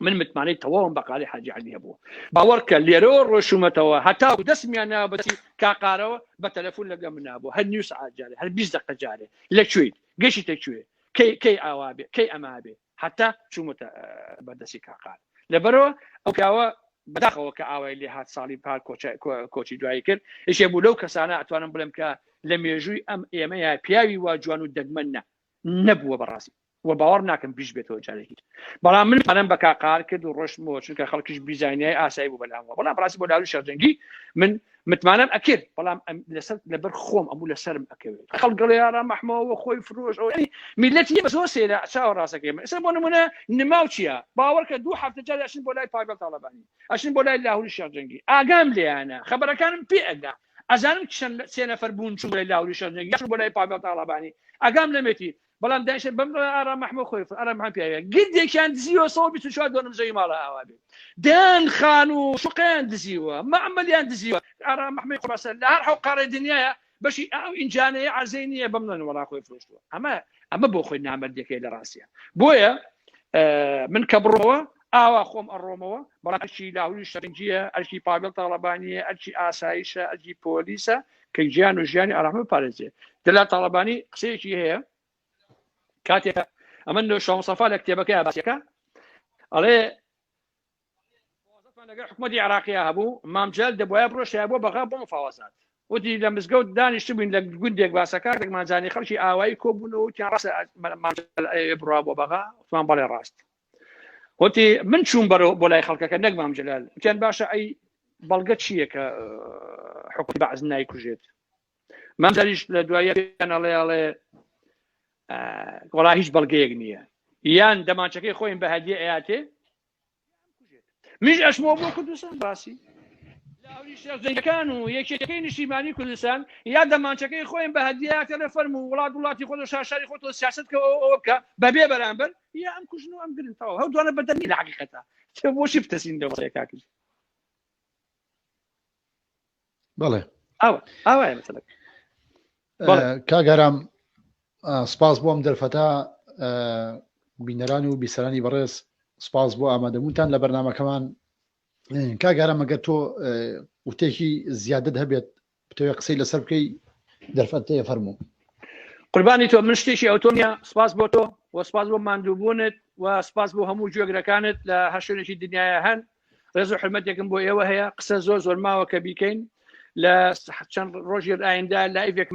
من متمانەی تەواوم بە قاری حاجی عەلی هەبوو باوەڕکە لێرەوە ڕۆشومەتەوە هەتا دەستمیان ناوە بەدەستی کاقارەوە بە تەلەفۆن لەگە من نابوو هەر نیو سەعات جارێ هەر 20 دقە جارێ لە کوێیت گەشتە کوێ کەی کەی ئاوا بێ کەی ئەما بێ هەتا چوومەتە بەردەستی کاقار لەبەرەوە ئەو پیاوە بەداخەوە کە ئاوای لێ هات ساڵی پار کۆچی دوایی کرد یەکێ بوو لەو کەسانە ئەتوانم بڵێم کە لە مێژووی ئەم ئێمەیە پیاوی وا جوان و دەگمەن نە نەبووە بەڕاستی و باوەڕ ناکەم بیش بێتەوە جارێکی تر بەڵام من پارەم بە کاقار کرد و ڕۆشتمەوە چونکە خەڵکیش بیزانیای ئاسایی بوو بەلامەوە بەڵام ڕاستی بۆ لاوی شەرجەنگی من متمانەم ئەکرد بەڵام لەسەر لەبەر خۆم ئەموو لەسەرم ئەکەوێت خەڵک گەڵێ ئارام ئەحمەوە خۆی فرۆش ئەو یعنی میلەتی ئێمە زۆر سەیرە چاوە ڕاستەکەی من ئێستا بۆ نمونە نماو چییە باوەڕکە دوو هەفتە جارێ ئەچن بۆ لای پاڤێڵ تاڵەبانی ئەچن بۆ لای لاهوری شێخ جەنگی ئاگام لێیانە خەبەرەکانم پێ ئەگا ئەزانم چەند سێ نەفەر بوون چوون بۆ لای لاهوری شێخ جەنگی چوون بۆ لای پاڤێڵ تاڵەبانی ئاگام لەمێتی بەڵام دایشە بەم ئارام مەحموو خۆی ئارام مەحموو پیاوێ گردێکیان دزیوە 124 دۆنم زەوی ماڵە ئاوا بێ دەیان خان و شوقەیان دزیوە مەعمەلیان دزیوە ئارام مەحمووی قوڕبەسەر لە هەر حەو قاڕەی دنیایە بەشی ئەو ئینجانەیە عەرزەی نییە بەم نەن وەڵا خۆی فرۆشتووە ئەمە ئەمە بۆ خۆی نامەردیەکەی لە ڕاستیە بۆیە من کە بڕۆوە ئاوا خۆم ئەڕۆمەوە بەڵام ئەرکی لاهوری شەرنگیە ئەرکی پاڤێڵ تاڵەبانیە ئەرکی ئاسایشە ئەرکی پۆلیسە کە گیان و ژیانی ئارامە بپارێزێ دەلا تاڵەبانی قسەیەکی هەیە کاتێک ئەمە شامسەفا لە کتێبەکەی باسیەکە ئەڵێ لەگەڵ حکوومەتی عراقیە هەبوو مامجل دەبواە بڕۆشتایە بۆ بەغا بۆ مفاوەزات وتی لە مزگەوت دانیشتبووین لە گوندێک باسەکە کاتێکمان زانی خەڵکی ئاوایی کۆبوونەوە وتیان ڕاستە مامجل ئەیەوێ بڕوا بۆ بەغا وتمان بەڵێ ڕاست وتی من چوون بەرەو بۆ لای خەڵکەکە نەک مام جەلال وتیان باشە ئەی بەڵگە چییە کە حکومەتی بەعس نایکوژێت مام جەلالیش لە دواییان ئەڵێ ئەڵێ وەڵا هیچ بەڵگەیەک نییە یان دەمانچەکەی خۆیم بە هەدیە ئەیاتێ منیش ئەشمەوە بۆ کوردستان باسی لاوری شێخ جەنگەکان و یەکێتەکەی نیشتیمانی کوردستان یا دەمانچەکەی خۆیم بە هەدیە لە فەرم و وڵات وڵاتی خۆ شار شاری خۆ سیاست کە ئەوە بکە بەبێ بەرامبەر یا ئەم کوژن و ئەم گرن تەواو هەو دوانە بەدەر لە حقیقەتە بۆچی بتەسین لەو قسەیە کاکە بەڵێ ئاوا ئاوایە مەسەلەکە کاک ئارام سپاس بۆ ئەم دەرفەتە. بینەران و بیسەرانی بەڕێز سپاس بۆ ئامادەبوونتان لە بەرنمەکەمان کاک ئارام ئەگەر تۆ وتێکی زیادت هەبێت بتەوێت قسەی لەسەر بکەی دەرفەت هەیە فەرموو. قوربانی تۆ من شتێکی ئەوتۆ نیە سپاس بۆ تۆ و سپاس بۆ ماندووبوونت و سپاس بۆ هەموو گوێگرەکانت لە هەر شوێنێکی دنیاە هەن ڕێز و حرمەتێکم بۆ ئێوە هەیە قسە زۆر زۆر ماوە کە بیکەین لە چەند ڕۆژی ئایندا لایڤێک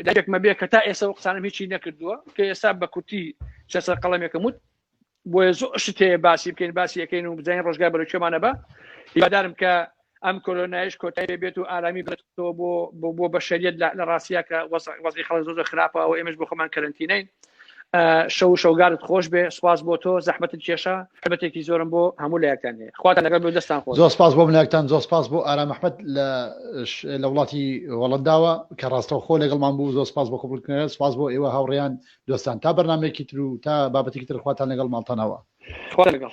لایڤێکمە بێ کە تا ئێستا و قسانم هیچی نەکردووە کە ئێستا بە کورتی چەند سەر قەڵەمێکم وت بۆیە زۆر شت هەیە باسی بکەین باسی یەکەین و بزانین ڕۆژگار بەرەو کوێمانە بە هیوادارم کە ئەم کۆرۆنایش کۆتایی بێت و ئارامی بێتەوە بۆ بۆ بۆ بەشەریەت لە ڕاستیا کە وەزعی خەڵک زۆر زۆر خراپە و ئێمەش بۆ خۆمان کەرەنتینەین شەو و شەوگارت خۆش بێ سپاس بۆ تۆ زەحمەتت کێشا حرمەتێکی زۆرم بۆ هەموو لایەکتان هەیە خواتان لەگەڵ بێ و دەستان خۆش زۆر سپاس بۆ ملاکتان زۆر سپاس بۆ ئارام ئەحمەد لە لە وڵاتی هۆڵەنداوە کە ڕاستەوخۆ لەگەڵمان بوو زۆر سپاس بۆ قبوڵکردنەوە سپاس بۆ ئێوە هاوڕێیان دۆستان تا بەرنامەیەکی تر و تا بابەتێکی تر خواتان لەگەڵ ماڵتان ئاوا. خوات لەگەڵ.